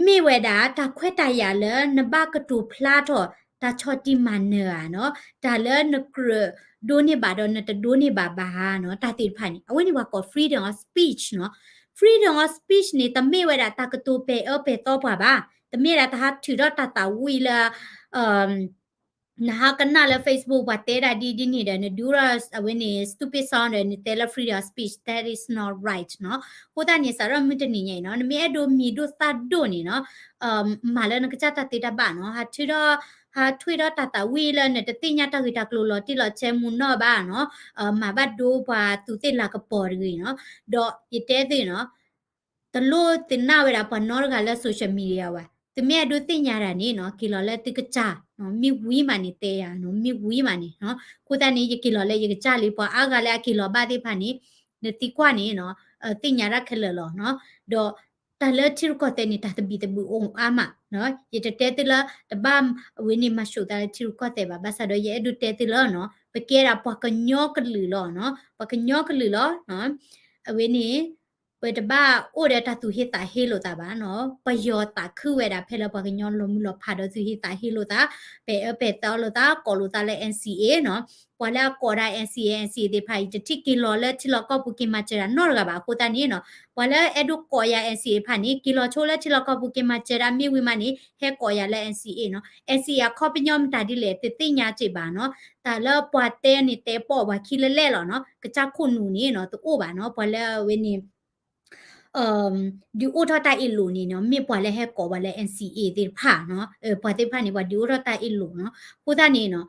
မ့ၢ်ဝဲဒၣ်တၢ်ခွဲးတၢ်ယာ်လၢနဘၣ်ကတိၤဖျါထီၣ်တၢ်ဆီၣ်တံၢ်မၤနၢၤဧါနီၤ, တၢ်လၢနကြၢးဒိးန့ၢ်ဘၣ်ဒီးနတဒိးန့ၢ်ဘၣ်ဘၣ်ဧါနီၤ, တၢ်သ့ၣ်တဖၣ်န့ၣ် အဝဲန့ၣ်ပှၤကိး freedom of speech နီၤ. Freedom of speech န့ၣ် တမ့ၢ်ဝဲဒၣ်တၢ်ကတိၤပဲာ်အၢပဲာ်သီပှၤဘၣ်, တမ့ၢ်ဒၣ်တၢ်ဟးထုးထီၣ်တၢ်သးဝံၣ်လၢ နဟးကနၣ်လၢ Facebook ပှၤတဲဒၣ်ဒ်ဒ်န့ၣ်ဒီး နဒုးအိၣ်ထီၣ်အဝဲန့ၣ် stupid sound ဒီး နတဲလၢ freedom of speech, that is not right နီၤ. အဃိသတးန့ၣ် စးထီၣ်မုၢ်တနံၤညါအံၤနီၤ, နမ့ၢ်အဲၣ်ဒိးမံၤဒိၣ်သၣ်ဒိၣ်န့ၣ်နီၤ, မၤလၢနကစၢ်တၢ်သ့တၢ်ဘၣ်နီၤ, ဟးထုးထီၣ်, ဟးထွံၣ်ထီၣ်တၢ်သးဝံၣ်လၢနတသ့ၣ်ညါတၢ်ဂ့ၢ်တၢ်ကျိၤလီၤတံၢ်လီၤဆဲးမူနီၢ်ဘၣ်နီၤ, မၤဘၣ်ဒိပှၤသူးသ့ၣ်လၤကပီၤတဂ့ၤနီၤ. ဒီးယတဲသုနီၤ တလိၣ်သ့ၣ်နီၣ်ဝဲဒၣ်ပှၤနီတဂၤလၢ social media ဘၣ်. သုမ့ၢ်အဲၣ်ဒိးသ့ၣ်ညါတၢ်န့ၣ်နီၤ, က့ၤလီၤလၢသုကစၢ်, မ့ၢ်ဝံၤမးန့ၣ်တဲယၤနီၤ, မ့ၢ်ဝံၤမးန့ၣ်နီၤ. အဃိသတးန့ၣ် ယက့ၤလီၤလၢယကစၢ်လံ, ပှၤအါဂၤလၢအက့ၤလီၤဘၣ်သ့ၣ်တဖၣ်န့ၣ် နသံကွၢ်န့ၣ်နီၤ, သ့ၣ်ညါတၢ်ခဲလၢာ်လီၤနီၤ. ဒီးတၢ်လၢထံရူၢ်ကီၢ်သဲးန့ၣ် တၢ်သဘံၣ်သဘုၣ်အိၣ်အါမးနီၤ. ယတတဲသုလၢ တဘၣ်ဝဲန့ၣ်မၤဆူၣ်သးလၢထံရူၢ်ကီၢ်သဲးဘၣ်, ဘၣ်ဆၣ်ဒီးယအဲၣ်ဒိးတဲသုလၢနီၤ, ပကဲဒၣ်ပှၤကညီကလုာ်လီၤနီၤ, ပှၤကညီကလုာ်လီၤ. အဝဲန့ၣ် ပတဘၣ်အိၣ်ဒီးတၢ်သူၣ်ဟ့သးဟ့လိာ်သးဘၣ်နီၤ. ပယီၤသးခုဝဲဒၣ်ဖဲလၢပှၤကညီလီၤမုၢ်လီၤဖးဒီးသူၣ်ဟ့သးဟ့လိာ်သး, ပဲာ်အၢပဲာ်သီလိာ်သး, ကိးလိာ်သးလၢ NCA နီၤ. ပှၤလၢအကိးဒၣ် NCA NCA သ့ၣ်တဖၣ်အံၤ တထံၣ်က့ၤလီၤလၢထံလီၢ်ကီၢ်ပူၤက့ၤမၤစၢၤဒၣ်နီတဂၤဘၣ်. အဃိသတးန့ၣ်နီၤ, ပှၤလၢအဲၣ်ဒိးကိးယၤ NCA တဖၣ်န့ၣ် က့ၤလီၤဆိလၢထံလီၢ်ကီၢ်ပူၤက့ၤမၤစၢၤဒၣ်, မ့ၢ်ဝံၤမးန့ၣ် ဟဲကိးယၤလၢ NCA နီၤ. NCA အခီပညီမတၤဒ်လဲၣ် တသ့ၣ်ညါစ့ၢ်ဘၣ်နီၤ. တၢ်လၢပှၤတဲန့ၣ်တဲပိာ်ပှၤခံလၢလဲၣ်လီၤနီၤ. ကစၢ်ခိၣ်နူာ်န့ၣ်နီၤ တအိၣ်ဘၣ်နီၤ. ပှၤလၢအဝဲန့ၣ် ဒုးအိၣ်ထီၣ်တၢ်အ့ၣ်လိာ်န့ၣ်နီၤ, မ့ၢ်ပှၤလၢဟဲကိးပှၤလၢ NCA သ့ၣ်တဖၣ်နီၤ. ပှၤသ့ၣ်တဖၣ်န့ၣ် ပှၤဒုးအိၣ်ထီၣ်တၢ်အ့ၣ်လိာ်နီၤ. အဃိသတးန့ၣ်နီၤ,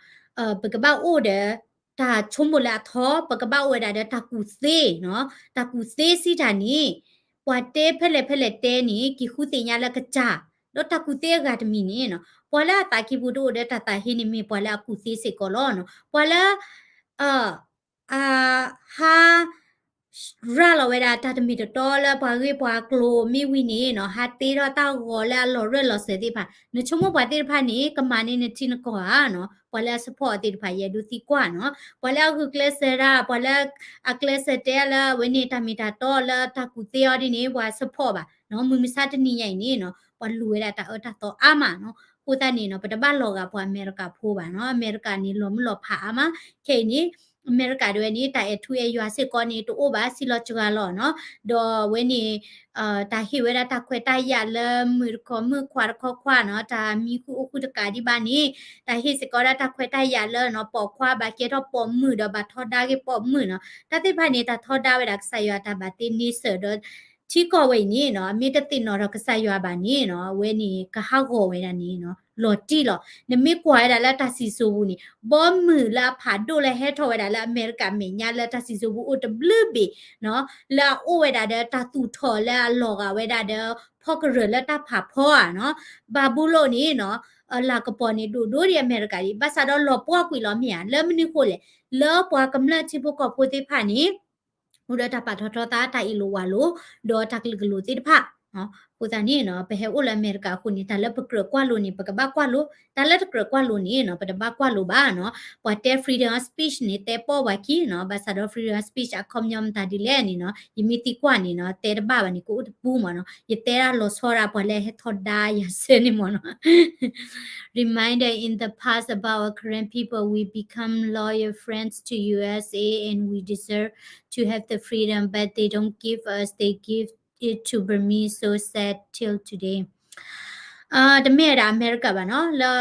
ပကဘၣ်အိၣ်ဒီး တၢ်ဆိကမိၣ်လၢအထီ, ပကဘၣ်အိၣ်ဝဲဒၣ်ဒီးတၢ်ကူၣ်သ့နီၤ. တၢ်ကူၣ်သ့စံးတၢ်န့ၣ် ပှၤတဲဖဲလဲၣ်ဖဲလဲၣ်တဲန့ၣ် က့ၤဃုသ့ၣ်ညါလၢကစၢ်, ဒီးတၢ်ကူၣ်သ့အဂၤတမံၤန့ၣ်နီၤ, ပှၤလၢအသးကံၢ်ပူၤတအိၣ်ဒီးတၢ်သးဟ့န့ၣ် မ့ၢ်ပှၤလၢအကူၣ်သ့စ့ၢ်ကီးလီၤနီၤ. ပှၤလၢ အဟး ရၤလီၤဝဲဒၣ်တၢ်တမ့ၢ်တတီလၢပှၤဂ့ၢ်ပှၤကျိၤမ့ၢ်ဝံၤန့ၣ်နီၤ, ဟးတ့ထီၣ်တၢ်ဂီၤလၢအလီၤရၢၢ်လီၤစၢၤသ့ၣ်တဖၣ်, နဆိကမိၣ်ပှၤသ့ၣ်တဖၣ်န့ၣ် ကမၤန့ၢ်နထံနကီၢ်ဧါနီၤ. ပှၤလၢအ support သ့ၣ်တဖၣ် ယအဲၣ်ဒိးသံကွၢ်နီၤ. ပှၤလၢအဂုာ်ကျဲးစၢးတၢ်, ပှၤလၢအကျဲးစၢးတဲလၢအဝဲန့ၣ်တၢ်မ့ၢ်တၢ်တီလၢတၢ်ကူၣ်သ့အီၤဒ်န့ၣ် ပှၤ support ဘၣ်နီၤ. မုၢ်မဆါတနံၤညါအံၤန့ၣ်နီၤ, ပှၤလူၤဝဲဒၣ်တၢ်အၢတၢ်သီအါမးနီၤ. အဃိသတးန့ၣ်နီၤ, ပတဘၣ်လီၤဂာ်ပှၤအမဲရကၤဖိဘၣ်နီၤ. အမဲရကၤန့ၣ် လီၤမုၢ်လီၤဖးအါမး. ခဲအံၤန့ၣ် အမဲရကၤဒၣ်ဝဲန့ၣ် တၢ်အဲၣ်ထူအဲၣ်ယွၤစ့ၢ်ကီးန့ၣ် တအိၣ်ဘၣ်, ဆံးလီၤစှၤလီၤနီၤ. ဒီးအဝဲန့ၣ် တၢ်ဟ့ၣ်ဝဲဒၣ်တၢ်ခွဲးတၢ်ယာ်လၢမုၣ်တခီမုၣ်ခွါတခီခွါနီၤ, တၢ်မံဃုာ်အိၣ်ဃုာ်တကးဒံးဘၣ်န့ၣ်, တၢ်ဟ့ၣ်စ့ၢ်ကီးဒၣ်တၢ်ခွဲးတၢ်ယာ်လၢနီၤ, ပိာ်ခွါဘၣ်ကဲထီၣ်ပိာ်မုၣ်ဒီးဘၣ်ထီဒါက့ၤပိာ်မုၣ်နီၤ. တၢ်သ့ၣ်တဖၣ်န့ၣ် တၢ်ထီဒါဝဲဒၣ်ကစၢ်ယွၤတၢ်ဘၣ်တ့န့ဆၢၣ်ဒီး ထံကီၢ်ဝဲအံၤန့ၣ်နီၤ, အမ့ၢ်တသ့ၣ်နီၣ်ထီၣ်ကစၢ်ယွၤဘၣ်န့ၣ်နီၤ, အဝဲန့ၣ်ကဟးဂီၤဝဲဒၣ်န့ၣ်နီၤ, လီၤတံၢ်လီၤ. နမ့ၢ်ကွၢ်ဝဲဒၣ်လၢတၢ်စံၣ်စိၤပူၤန့ၣ်, ဘီမုၢ်လၢအဖးဒိၣ်လၢဟဲထီၣ်ဝဲဒၣ်လၢအမဲရကၤမဲာ်ညါလၢတၢ်စံၣ်စိၤပူၤအိၣ်တဘျုးဘ့ၣ်နီၤ, လၢအအိၣ်ဝဲဒၣ်ဒီးတၢ်သူၣ်ထီၣ်လၢအလီၤဂာ်ဝဲဒၣ်ဒီး ဖီကရၢၢ်လၢတၢ်ဖးဖီဧါနီၤ, ဘၤဘူလိၣ်န့ၣ်နီၤ, လၤကပီၤန့ၣ်ဒိၣ်ဒိၣ်ဒံးအမဲရကၤဒံး, ဘၣ်ဆၣ်ဒီးလီၤပှီၢ်ကွံာ်လီၤမ့ၢ်ဧါ, လၢမနုၤဃိလဲၣ်, လၢပှၤကမျၢၢ်ထံဖိကီၢ်ဖိသ့ၣ်တဖၣ်န့ၣ် အိၣ်ဒီးတၢ်ပာ်ထီၣ်ထီသး တၢ်အ့ၣ်လိာ်ဝးလိာ် ဒီးတၢ်ကလုာ်ကလိာ်သ့ၣ်တဖၣ်နီၤ. အဃိသတးန့ၣ်နီၤ, ပဟဲအိၣ်လၢအမဲရကၤအဃိန့ၣ်, တၢ်လၢပကြၢးကွၢ်လိန့ၣ် ပကဘၣ်ကွၢ်လိ, တၢ်လၢတကြၢးကွၢ်လိန့ၣ်နီၤ, ပတဘၣ်ကွၢ်လိဘၣ်နီၤ. ပှၤတဲ freedom of speech န့ၣ် တဲပိာ်ဝဲခံနီၤ, ဘၣ်ဆၣ်ဒီး freedom of speech အခီပညီမတၤဒ်လဲၣ်န့ၣ်နီၤ, ယမ့ၢ်သံကွၢ်န့ၣ်နီၤ, တဲတဘၣ်ဘၣ်န့ၣ် ကအိၣ်တပူၤမးနီၤ. ယတဲဒၣ်လီၤဆီဒၣ်ပှၤလၢဟဲထီဒါယၤစၢၤန့ၣ်မးနီၤ. Reminder in the past about our Karen people, we become loyal friends to U S A and we deserve to have the freedom, but they don't give us, they give did to Burmese, so sad till today. တမ့ၢ်ဝဲဒၣ်အမဲရကၤဘၣ်နီၤ, လၢ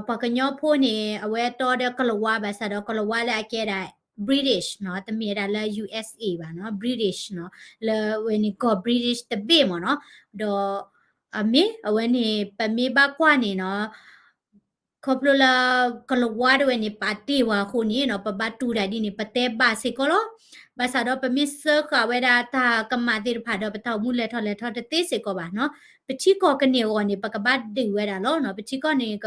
ပှၤကညီဖိန့ၣ် အဝဲတီဒီးကလၤဝါ ဘၣ်ဆၣ်ဒီး ကလၤဝါလၢအကဲဒၣ် British နီၤ, တမ့ၢ်ဝဲဒၣ်လၢ ယူၣ်အ့ၣ်စ့ၣ် ဘၣ်နီၤ, British နီၤ, လၢဝဲန့ၣ်ကီၢ် British တဘ့ၣ်မ့ၢ်နီၤ, ဒီး အမ့ၢ်အဝဲန့ၣ် ပမ့ၢ်ဘၣ်ကွၢ်န့ၣ်နီၤ, ခီဖျိလၢ ကလၤဝါတဝဲန့ၣ် ပာ်တ့ၢ်ဝဲအဃိန့ၣ်နီၤ, ပဘၣ်တူၢ်တၢ်ဒ်န့ၣ် ပတဲဘၣ်စ့ၢ်ကီးလီၤ. ဘၣ်ဆၣ်ဒီးပမ့ၢ်စၢဃာ်ဝဲဒၣ်တၢ်ကမၣ်သ့ၣ်တဖၣ်ဒီး ပတၢ်အိၣ်မူလဲၤထီၣ်လဲၤထီတသ့စ့ၢ်ကီးဘၣ်နီၤ. ပထံကီၢ်ကန့ၢ်အဂီၢ်န့ၣ် ပကဘၣ်ဒုးဝဲဒၣ်လီၤနီၤ, ပထံကီၢ်န့ၣ်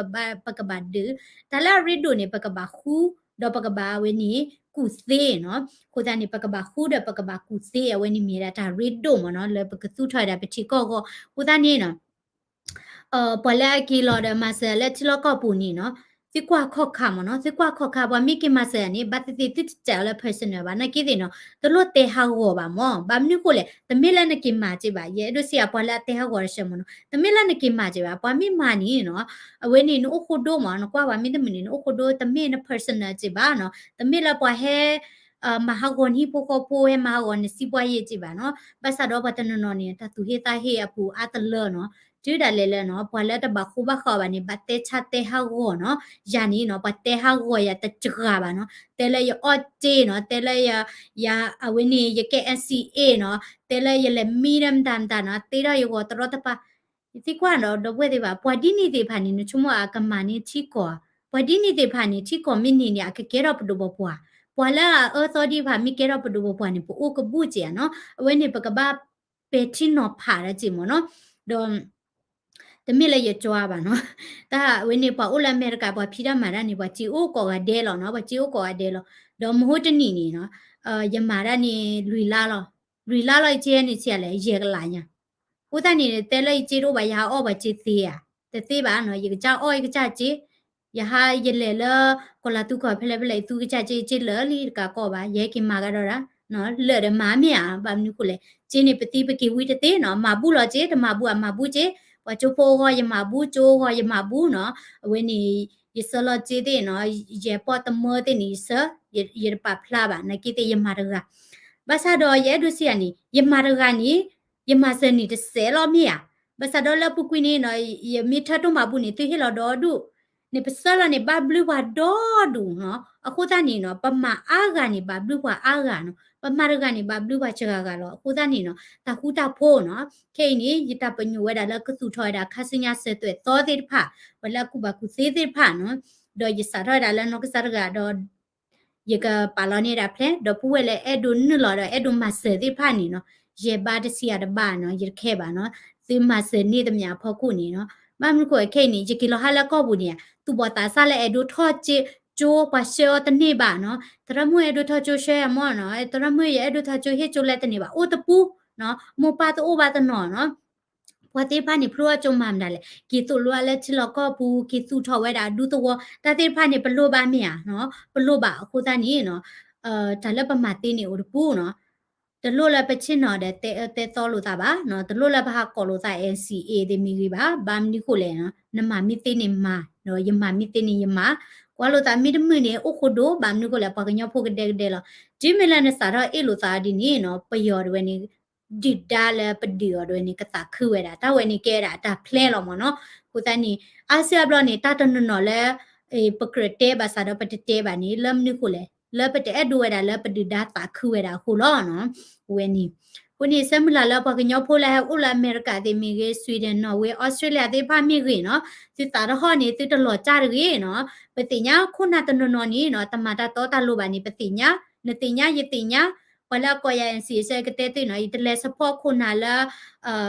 ပကဘၣ်ဒုး, တၢ်လၢအရ့ဒိၣ်န့ၣ် ပကဘၣ်ဃူ, ဒီးပကဘၣ်အဝဲန့ၣ် ကူၣ်သ့နီၤ. အဃိသတးန့ၣ် ပကဘၣ်ဃူဒီးပကဘၣ်ကူၣ်သ့, အဝဲန့ၣ်မ့ၢ်ဝဲဒၣ်တၢ်ရ့ဒိၣ်မ့ၢ်နီၤ, လၢပကသူၣ်ထီၣ်ဝဲဒၣ်ပထံကီၢ်အဂီၢ်. အဃိသတးန့ၣ်နီၤ ပှၤလၢအက့ၤလီၤဒီးမၤစၢၤလၢထံလီၢ်ကီၢ်ပူၤန့ၣ်နီၤ, သုကွၢ်ခီၣ်ခါမ့ၢ်နီၤ, သုကွၢ်ခီၣ်ခါ ပှၤမ့ၢ်က့ၤမၤစၢၤန့ၣ် ဘၣ်သ့ၣ်သ့ၣ်သုတတဲအီၤလၢ personal ဘၣ်, နာ်က့သ့ၣ်နီၤ, တလိၣ်တဲဟးဂီၤဘၣ်မ့ၢ်, ဘၣ်မနုၤဃိလဲၣ်, တမ့ၢ်လၢနက့ၤမၤက့ၤဘၣ်, ယအဲၣ်ဒိးစံးယၤ ပှၤလၢအတဲဟးဂီၤတစဲးမ့ၢ်နီၤ, တမ့ၢ်လၢနက့ၤမၤက့ၤဘၣ်, ပှၤမ့ၢ်မၤန့ၣ်နီၤ, အဝဲန့ၣ် နအိၣ်ဃိဒိမ့ၢ်, နကွၢ်ပှၤမ့ၢ်တမုာ်န့ၣ် နအိၣ်ဃိဒိ, တမ့ၢ်န personal က့ၤဘၣ်နီၤ, တမ့ၢ်လၢပှၤဟဲ မၤဟးဂီၤနဟံၣ်ဖိဃီဖိ ဟဲမၤဟးဂီၤနစံးပှၢ်ယ့ၢ်က့ၤဘၣ်နီၤ. ဘၣ်ဆၣ်ဒီးပှၤတနီၤနီၤန့ၣ် တၢ်သူၣ်ဟ့သးဟ့အပူၤအါတလၢနီၤ, တုၤဒၣ်လဲာ်လၢနီၤ ပှၤလၢတဘၣ်ဃိဘၣ်ဃးဘၣ်န့ၣ် ဘၣ်တဲဆါတဲဟးဂီၤနီၤ, ယၤန့ၣ်နီၤ ပှၤတဲဟးဂီၤယၤတစှၤဘၣ်နီၤ, တဲလၢယအီၣ်စ့နီၤ, တဲလၢယ ယၤအဝဲန့ၣ် ယကဲ NCA နီၤ, တဲလၢယလဲၤမံဒီးမတၤမတၤနီၤ, သ့ထီၣ်ယဂီၤတရီတပါ ယသံကွၢ်ဒီး ဒီပုၢ်ဝဲၢ်သ့ၣ်တဖၣ်, ပှၤဒ်န့ၣ်သ့ၣ်တဖၣ်န့ၣ် နဆိကမိၣ်အကမၤန့ၢ်ထံကီၢ်ဧါ, ပှၤဒ်န့ၣ်သ့ၣ်တဖၣ်န့ၣ် ထံကီၢ်မ့ၢ်န့ၢ်န့ၣ် အကကဲထီၣ်ပဒိၣ်ပပှၢ်, ပှၤလၢအအၢသီဒံးတဖၣ်မ့ၢ်ကဲထီၣ်ပဒိၣ်ပပှၢ်န့ၣ် ပအိၣ်ကဘူၣ်က့ၤဧါနီၤ, အဝဲန့ၣ်ပကဘၣ်ပဲာ်ထံနီၤဖးဒီးက့ၤမ့ၢ်နီၤ, ဒီး တမ့ၢ်လၢယကၠွါဘၣ်နီၤ, တၢ်ဝဲန့ၣ် ပှၤအိၣ်လၢအမဲရကၤ ပှၤဖံးတၢ်မၤတၢ်န့ၣ် ပှၤစ့အိၣ်ကိးဂၤဒဲးလီၤနီၤ, ပှၤစ့အိၣ်ကိးဂၤဒဲးလီၤ, ဒီးမဟိတနံၣ်န့ၣ်နီၤ, ယမၤတၢ်န့ၣ် လွံၢ်လါလီၤ, လွံၢ်လါလီၤ ယကဲန့ၣ်ဆံးလဲၣ် ယဲၢ်ကလးညါ အဃိသတးန့ၣ် တဲလၢယစ့တအိၣ်ဘၣ် ယဟးအီၣ်ပှၤစ့သ့ဧါ, တသ့ဘၣ်နီၤ, ယကစၢ်အီၣ်ယကစၢ်စ့, ယဟးယလဲၤလၢ ကီၢ်လၤသူကီၢ်ဖဲလဲၣ်ဖဲလဲၣ် ယသူကစၢ်စ့စ့လၢာ်လံတကးကီးဘၣ်, ယဟဲက့ၤမၤကဒီးဒၣ်, လၢာ်ဒီးမၤမ့ၢ်ဧါ, ဘၣ်မနုၤဃိလဲၣ်, စ့န့ၣ်ပသံပက့ၤဝံတသ့နီၤ, မၤဘူၣ်လီၤစ့ တမၤဘူၣ်အမၤဘူၣ်စ့, ပှၤကၠိဖိအဂီၢ်ယမၤဘူၣ် ကၠိအဂီၢ်ယမၤဘူၣ်နီၤ, အဝဲန့ၣ် ယဆၢလီၤစ့သ့ၣ်နီၤ, ယဲၢ်ပီၢ်တမၢသ့ၣ်န့ၣ် ယဆၢ, ယတပာ်ဖျါဘၣ် နာ်က့သ့ၣ် ယမၤတဂၤ, ဘၣ်ဆၣ်ဒီးယအဲၣ်ဒိးစံးယၤန့ၣ် ယမၤတဂၤန့ၣ် ယမၤစၢၤန့ၣ်တစဲးလီၤမ့ၢ်ဧါ, ဘၣ်ဆၣ်ဒီးလၢအပူၤကွံာ်န့ၣ်နီၤ ယမ့ၢ်ထၢထီၣ်မၤဘူၣ်န့ၣ် သုဟ့ၣ်လီၤဒီဒူၣ်, န့ၣ်ပဆၢလီၤန့ၣ် ဘၣ်ဘျုးပှၤဒီဒူၣ်နီၤ, အဃိသတးန့ၣ်နီၤ ပမၤအါဂၤန့ၣ် ဘၣ်ဘျုးပှၤအါဂၤနီၤ, ပမၤတဂၤန့ၣ် ဘၣ်ဘျုးပှၤစှၤဂၤဂၤလီၤ, အဃိသတးန့ၣ်နီၤ တၢ်ဃူတၢ်ဖိးနီၤ, ခဲအံၤန့ၣ် ယတၢ်ပညိၣ်ဝဲဒၣ်လၢကသူၣ်ထီၣ်ဝဲဒၣ်ခါဆူညါစၢၤသွဲၣ်သီသ့ၣ်တဖၣ်, ပှၤလၢအကူၣ်ဘၣ်ကူၣ်သ့သ့ၣ်တဖၣ်နီၤ, ဒီးယစးထီၣ်ဝဲဒၣ်လၢနီၢ်ကစၢ်တဂၤဒီး ယကပာ်လီၤန့ၢ်ဒၣ်ဖျဲး, ဒီပုၢ်ဝဲၢ်လၢအဲၣ်ဒိးနုာ်လီၤဒီးအဲၣ်ဒိးမၤစၢၤသ့ၣ်တဖၣ်န့ၣ်နီၤ, ယဲၢ်ဘါတဆံးအတဘၣ်နီၤ, ယတခဲဘၣ်နီၤ, သုမၤစၢၤန့ၢ်တမံၤအဖီခိၣ်န့ၣ်နီၤ, ဘၣ်မနုၤဃိခဲအံၤန့ၣ် ယက့ၤလီၤဟးလၢကီၢ်ပူၤန့ၣ် သူၣ်ဘီၣ်သးစၢ်လၢအဲၣ်ဒိးထီၣ်ကၠိ ပှၤဆှၢအီၤတန့ၢ်ဘၣ်နီၤ, သရၣ်မုၣ်အဲၣ်ဒိးထီၣ်ကၠိဆှၢယၤမ့ၢ်နီၤ, သရၣ်မုၣ်ယအဲၣ်ဒိးထီၣ်ကၠိဟ့ၣ်ကၠိလဲတန့ၢ်ဘၣ် အိၣ်တပူၤနီၤ, မိၢ်ပၢ်တအိၣ်ဘၣ်တနီၤနီၤ ပှၤသ့ၣ်တဖၣ်န့ၣ် ဖျိအကၠိမၤမတၤလဲၣ်, က့ၤသိၣ်လိအီၤလၢထံလီၢ်ကီၢ်ပူၤ, က့ၤသူၣ်ထီၣ်ဝဲဒၣ်အဒူသဝီ, တၢ်သ့ၣ်တဖၣ်န့ၣ် ပလိၣ်ဘၣ်မ့ၢ်ဧါနီၤ, ပလိၣ်ဘၣ်အဃိသတးန့ၣ်နီၤ, တၢ်လၢပမၤသ့န့ၣ်အိၣ်တပူၤနီၤ, တလိၣ်လၢပဆ့ၣ်နီၤဒီးတဲအၢတဲသီလိာ်သးဘၣ်နီၤ, တလိၣ်လၢပဟးကိးလိာ်သး NCA သ့ၣ်မ့ၢ်ဂ့ၤဘၣ်, ဘၣ်မနုၤဃိလဲၣ်နီၤ, နမၤမ့ၢ်သ့န့ၣ်မၤ, ဒီးယမၤမ့ၢ်သ့န့ၣ်ယမၤ, ကွၢ်လိာ်သးမ့ၢ်တမုာ်န့ၣ် အိၣ်ဃိဒိၣ်, ဘၣ်မနုၤဃိလဲၣ် ပှၤကညီဖိကဒဲကဒဲလီၤ, တုၤမ့ၢ်လၢနစးထီၣ်အ့ၣ်လိာ်သးဒ်န့ၣ်နီၤ, ပယီၤတဝဲန့ၣ် ဒုၣ်ဒါလၢပဒုးအီၤတဝဲန့ၣ် ကသးခုဝဲဒၣ်, တၢ်ဝဲန့ၣ်ကဲဝဲဒၣ်အတၢ်ဖျဲလီၤမ့ၢ်နီၤ, အဃိသတးန့ၣ် အါစုအါဘျီန့ၣ် တၢ်တနီၤနီၤလၢ ပကြၢးတဲဘၣ်ဆၣ်ဒီးပတတဲဘၣ်န့ၣ် လၢမနုၤဃိလဲၣ်, လၢပတအဲၣ်ဒိးဝဲဒၣ်လၢပဒုၣ်ဒါသးခုဝဲဒၣ်အဃိလီၤနီၤ, ဝဲန့ၣ်, အဃိန့ၣ် ဆၢမုၢ်လၢ်လၢပှၤကညီဖိလၢဟဲအိၣ်လၢအမဲရကၤသ့ၣ်မ့ၢ်ဂ့ၤ, Sweden, Norway, Australia သ့ၣ်တဖၣ်မ့ၢ်ဂ့ၤနီၤ, သုသးတဟီၣ်န့ၣ် သုတလီၤကၢ်တဂ့ၤနီၤ, ပသ့ၣ်ညါခိၣ်နၢ်တနီၤနီၤန့ၣ်နီၤ တမၤတၢ်တီတၢ်လိၤဘၣ်န့ၣ် ပသ့ၣ်ညါ, နသ့ၣ်ညါ ယသ့ၣ်ညါ, ပှၤလၢအကိးယၤ NCA ဆၢကတဲသုနီၤ, ယတလဲၤ support ခိၣ်နၢ်လၢ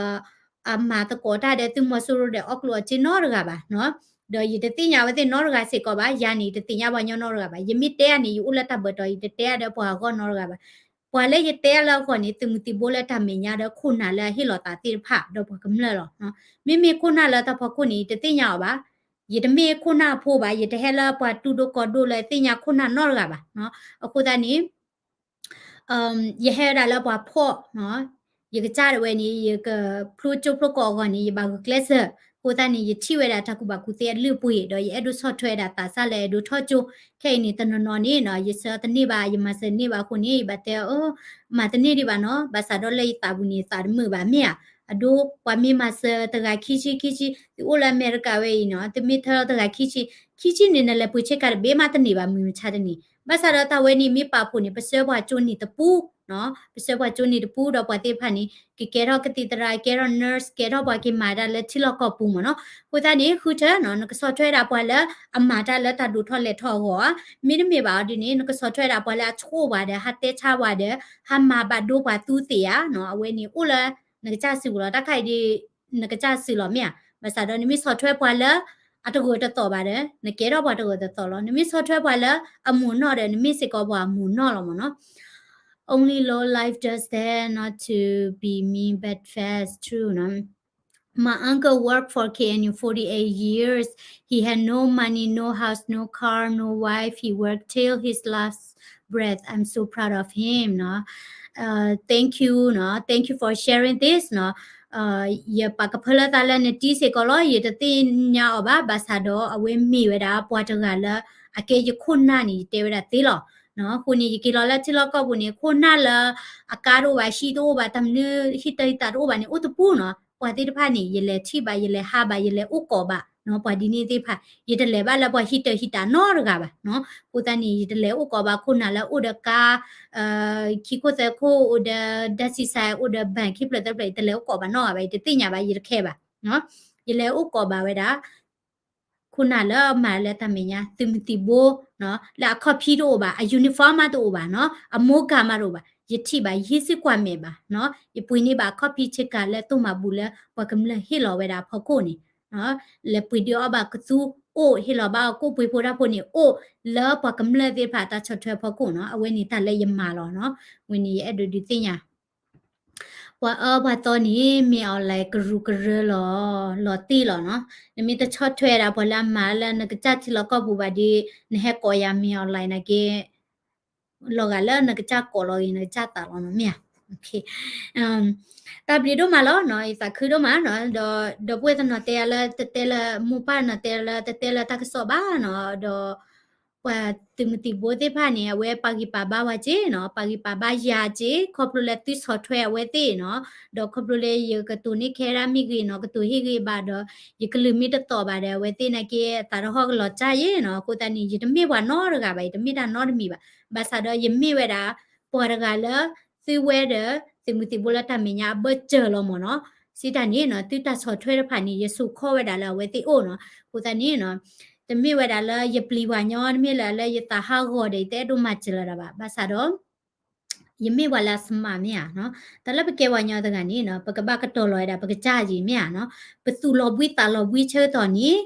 အမၤသကိးတၢ်ဒီးသုးမီၤစိရိၤဒီးအီၣ်ကျိၣ်အီၣ်စ့နီတဂၤဘၣ်နီၤ, ဒီးယတသ့ၣ်ညါအဝဲသ့ၣ်နီတဂၤစ့ၢ်ကီးဘၣ်, ယၤန့ၣ် ယတသ့ၣ်ညါပှၤကညီနီတဂၤဘၣ်, ယမ့ၢ်တဲအါန့ၣ် ယအိၣ်လၢတၢ်ဘၢၣ်တီၤ ယတတဲအါဒီးပှၤအဂီၢ်နီတဂၤဘၣ်, ပှၤလၢယတဲအါလၢအဂီၢ်န့ၣ် သုးမုၢ်သံၣ်ဘိလၢတၢ်မဲာ်ညါဒီးခိၣ်နၢ်လၢအဟ့ၣ်လီၤသးသ့ၣ်တဖၣ်ဒီးပှၤကမျၢၢ်လီၤ, မ့မ့ၢ်ခိၣ်နၢ်လၢတၢ်ဖီခိၣ်န့ၣ် ယတသ့ၣ်ညါအီၤဘၣ်, ယတမ့ၢ်ခိၣ်နၢ်ဖိဘၣ်, ယတဟဲလၢပှၤတူၢ်ဒိၣ်ကီၢ်ဒိၣ်လၢသ့ၣ်ညါခိၣ်နၢ်နီတဂၤဘၣ်, အဃိသတးန့ၣ် ယဟဲဝဲဒၣ်လၢပှၤဖီၣ်, ယကစၢ်ဒၣ်ဝဲန့ၣ် ယကဖျိကၠိဖျိကီၢ်အဂီၢ်န့ၣ် ယဘၣ်ဂုာ်ကျဲးစၢး, အဃိသတးန့ၣ် ယထံၣ်ဝဲဒၣ်တၢ်ကူၣ်ဘၣ်ကူၣ်သ့အလုၢ်အပှ့ၤ ဒီးယအဲၣ်ဒိးဆီၣ်ထွဲဒၣ်သးစၢ်လၢအဲၣ်ဒိးထီၣ်ကၠိ, ခဲအံၤန့ၣ် တနီၤနီၤန့ၣ်နီၤ ယဆှၢတန့ၢ်ဘၣ် ယမၤစၢၤတန့ၢ်ဘၣ်အဃိန့ၣ် ယဘၣ်တဲအီၤ မၤတန့ၢ်ဒံးဘၣ်နီၤ, ဘၣ်ဆၣ်ဒီးလၢယသးပူၤန့ၣ် သးတမုာ်ဘၣ်မ့ၢ်ဧါ, အဒိ ပှၤမ့ၢ်မၤစၢၤတဂၤခံဆံခံဆံ သုအိၣ်လၢအမဲရကၤဝဲအံၤနီၤ သုမ့ၢ်ထၢထီၣ်တဂၤခံဆံ ခံဆံန့ၣ် နလဲၤပှ့ၤဆ့ကၤတဘ့ၣ်မးတန့ၢ်ဘၣ် မုၢ်မဆါတနံၤ, ဘၣ်ဆၣ်ဒီးတၢ်ဝဲန့ၣ်မ့ၢ်ပာ်ဖှိၣ်န့ၣ် ပဆှၢပှၤကၠိနံၤတပူ, ပဆှၢပှၤကၠိနံၤတပူ ဒီးပှၤသ့ၣ်တဖၣ်န့ၣ် ကကဲထီၣ်ကသံၣ်သရၣ် ကဲထီၣ် nurse ကဲထီၣ်ပှၤက့ၤမၤတၢ်လၢထံလီၢ်ကီၢ်ပူၤမ့ၢ်နီၤ, အဃိသတးန့ၣ် ဃုထၢနီၤ နကဆီၣ်ထွဲဒၣ်ပှၤလၢအမၤတၢ်လၢတၢ်ဒိၣ်ထီၣ်လဲၤထီၣ်အဂီၢ်ဧါ, မ့တမ့ၢ်ဘၣ်အီၤဒ်န့ၣ် နကဆီၣ်ထွဲဒၣ်ပှၤလၢအဆိၣ်ဘၣ်ဒီး ဟးတဲဆါဘၣ်ဒီး ဟးမၤဘၣ်ဒိပှၤသူသ့ၣ်ဧါနီၤ, အဝဲန့ၣ်အိၣ်လၢ နကစၢ်စုပူၤလီၤ တၢ်ခါအံၤဒ် နကစၢ်စုလီၤမ့ၢ်ဧါ, ဘၣ်ဆၣ်ဒီးနမ့ၢ်ဆီၣ်ထွဲပှၤလၢ အတဂၢၢ်တသီၣ်ဘၣ်ဒီး နကဲထီၣ်ပှၤတဂၢၢ်တသီၣ်လီၤ, နမ့ၢ်ဆီၣ်ထွဲပှၤလၢအမိၢ်နီၢ်ဒီး နမ့ၢ်စ့ၢ်ကီးပှၤအမိၢ်နီၢ်လီၤမ့ၢ်နီၤ, Only low life does that, not to be mean but fast true နီၤ. My uncle worked for K N U forty-eight years. He had no money, no house, no car, no wife. He worked till his last breath. I'm so proud of him နီၤ. Thank you နီၤ. Thank you for sharing this နီၤ. ယပာ်ကဖၢလၢသးလၢနတံၤစ့ၢ်ကီးလီၤ. ယတသ့ၣ်ညါအီၤဘၣ်. ဘၣ်ဆၣ်ဒီးအဝဲမ့ၢ်ဝဲဒၣ်ပှၤတဂၤလၢ အကဲယခိၣ်နၢ်န့ၣ် ယတဲဝဲဒၣ်သ့လီၤ. အဃိန့ၣ် ယက့ၤလီၤလၢထံလီၢ်ကီၢ်ပူၤန့ၣ် ခိၣ်နၢ်လၢအကါတအိၣ်ဘၣ် ဟံၣ်တအိၣ်ဘၣ် တၢ်မနုၤဟံၣ်တၢ်ဟံၣ်သးတအိၣ်ဘၣ်န့ၣ် အိၣ်တပူၤနီၤ. ပှၤသ့ၣ်တဖၣ်န့ၣ် ယလဲၤထံၣ်ဘၣ် ယလဲၤဟးဘၣ် ယလဲၤအိၣ်ကိးဘၣ်နီၤ. ပှၤဒ်န့ၣ်သ့ၣ်တဖၣ် ယတလဲၤဘၣ်လၢပှၤဟံၣ်တၢ်ဟံၣ်သးနီတဂၤဘၣ်နီၤ. အဃိသတးန့ၣ် ယတလဲၤအိၣ်ကိးဘၣ်ခိၣ်နၢ်လၢအိၣ်ဒီးကါ ခံခိၣ်သၢခိၣ်အိၣ်ဒီး ဓာတ်ဆီဆိုင် အိၣ်ဒီး ဘဏ် ခံဖျၢၣ်သၢဖျၢၣ် ယတလဲၤအိၣ်ကိးဘၣ်နီတဂၤဘၣ် ယတသ့ၣ်ညါဘၣ် ယတခဲဘၣ်. ယလဲၤအိၣ်ကိးဘၣ်ဝဲဒၣ် ခိၣ်နၢ်လၢအမၤလၢတၢ်မဲာ်ညါ သုးမုၢ်သံၣ်ဘိ လၢအခီၣ်ဖံးတအိၣ်ဘၣ် အ uniform မးတအိၣ်ဘၣ်နီၤ အမိၢ်ကၤမးတအိၣ်ဘၣ် ယထံၣ်ဘၣ် ယဟံးစ့ၢ်ကွၢ်မဲာ်ဘၣ်နီၤ ယပှ့ၤန့ၢ်ဘၣ်အခီၣ်ဖံးဆ့ကၤလၢသိၣ်မၤဘူၣ်လၢပှၤကမျၢၢ်ဟ့ၣ်လီၤဝဲဒၣ်အဖီခိၣ်န့ၣ် လဲၤပှ့ၤဒုးအီၣ်ဘၣ်ကသူအိၣ် ဟ့ၣ်လီၤဘၣ်အီၤကိၣ်ပှ့ၤဖိတၢ်ဖိန့ၣ် အိၣ်လၢပှၤကမျၢၢ်သ့ၣ်တဖၣ်တၢ်ဆီၣ်ထွဲဖီခိၣ်နီၤ အဝဲန့ၣ်တၢ်လၢယမၤလီၤနီၤ ဝဲန့ၣ်ယအဲၣ်ဒိးဒုးသ့ၣ်ညါ ပှၤအၢပှၤသီန့ၣ် မ့ၢ်အီၤလဲၤကရူၢ်ကရၢလီၤ လီၤတံၢ်လီၤနီၤ နမ့ၢ်တဆီၣ်ထွဲဒၣ်ပှၤလၢအမၤလၢနကစၢ်ထံလီၢ်ကီၢ်ပူၤဘၣ်ဒီး နဟဲကိးယၤမ့ၢ်အီၤလဲၤနာ်က့ လီၤဂာ်လၢနကစၢ်ကိးလီၤဂ့ၤ နကစၢ်သးလီၤနီၤ မ့ၢ်ဧါ တၢ်ဘျုးဒိၣ်မးလီၤနီၤ ယသးခုဒိၣ်မးနီၤ ဒီး ဒီပုၢ်ဝဲၢ်တနီၤတဲလၢ တတဲလၢမိၢ်ပၢ်နီၤတဲလၢ တတဲလၢတၢ်ကစီၣ်ဘၣ်နီၤ ဒီး ပှၤသုးမုၢ်သံၣ်ဘိသ့ၣ်တဖၣ်န့ၣ် အဝဲပာ်ဂံၢ်ပာ်ဘါဝဲက့နီၤ ပာ်ဂံၢ်ပာ်ဘါယၤက့ ခီဖျိလၢသုဆီၣ်ထွဲအဝဲသ့ၣ်နီၤ ဒီးခီဖျိလၢယကတိၤန့ၢ်ခဲဒၣ်မ့ၢ်ဂ့ၤနီၤ ကတိၤဟ့ၣ်ဂ့ၤဘၣ်ဒီး ယကလုၢ်မ့ၢ်တသီၣ်ဘၣ်ဒီး အဝဲသ့ၣ်နာ်က့ အသးတဟီၣ်ကလီၤကၢ်ယဲနီၤ အဃိသတးန့ၣ် ယတမ့ၢ်ပှၤနီတဂၤဘၣ် ယတမ့ၢ်တၢ်နီတမံၤဘၣ် ဘၣ်ဆၣ်ဒီးယမ့ၢ်ဝဲဒၣ် ပှၤတဂၤလၢ သုဝဲဒီး သုးမုၢ်သံၣ်ဘိလၢတၢ်မဲာ်ညါအဘၢၣ်စၢၤလီၤမ့ၢ်နီၤ စံးတၢ်န့ၣ်နီၤ သုတၢ်ဆီၣ်ထွဲတဖၣ်န့ၣ် ယစိာ်ခီဝဲဒၣ်လၢအဝဲသ့ၣ်အိၣ်နီၤ အဃိသတးန့ၣ်နီၤ တမ့ၢ်ဝဲဒၣ်လၢယပျံၤပှၤညီ တမ့ၢ်လၢလၢယသးဟးဂီၤဒီး ယတအဲၣ်ဒိးမၤစၢၤလၢၤဒၣ်ဘၣ် ဘၣ်ဆၣ်ဒီး ယမ့ၢ်ပှၤလၢအ smart မ့ၢ်ဧါနီၤ တၢ်လၢပကဲပှၤညီတဂၤန့ၣ်နီၤ ပကဘၣ်ကတီၤလီၤဝဲဒၣ် ပကစၢ်ယံၤမ့ၢ်ဧါနီၤ ပသူၣ်လီၤဘှံးသးလီၤဘှံးဆၢကတီၢ်န့ၣ်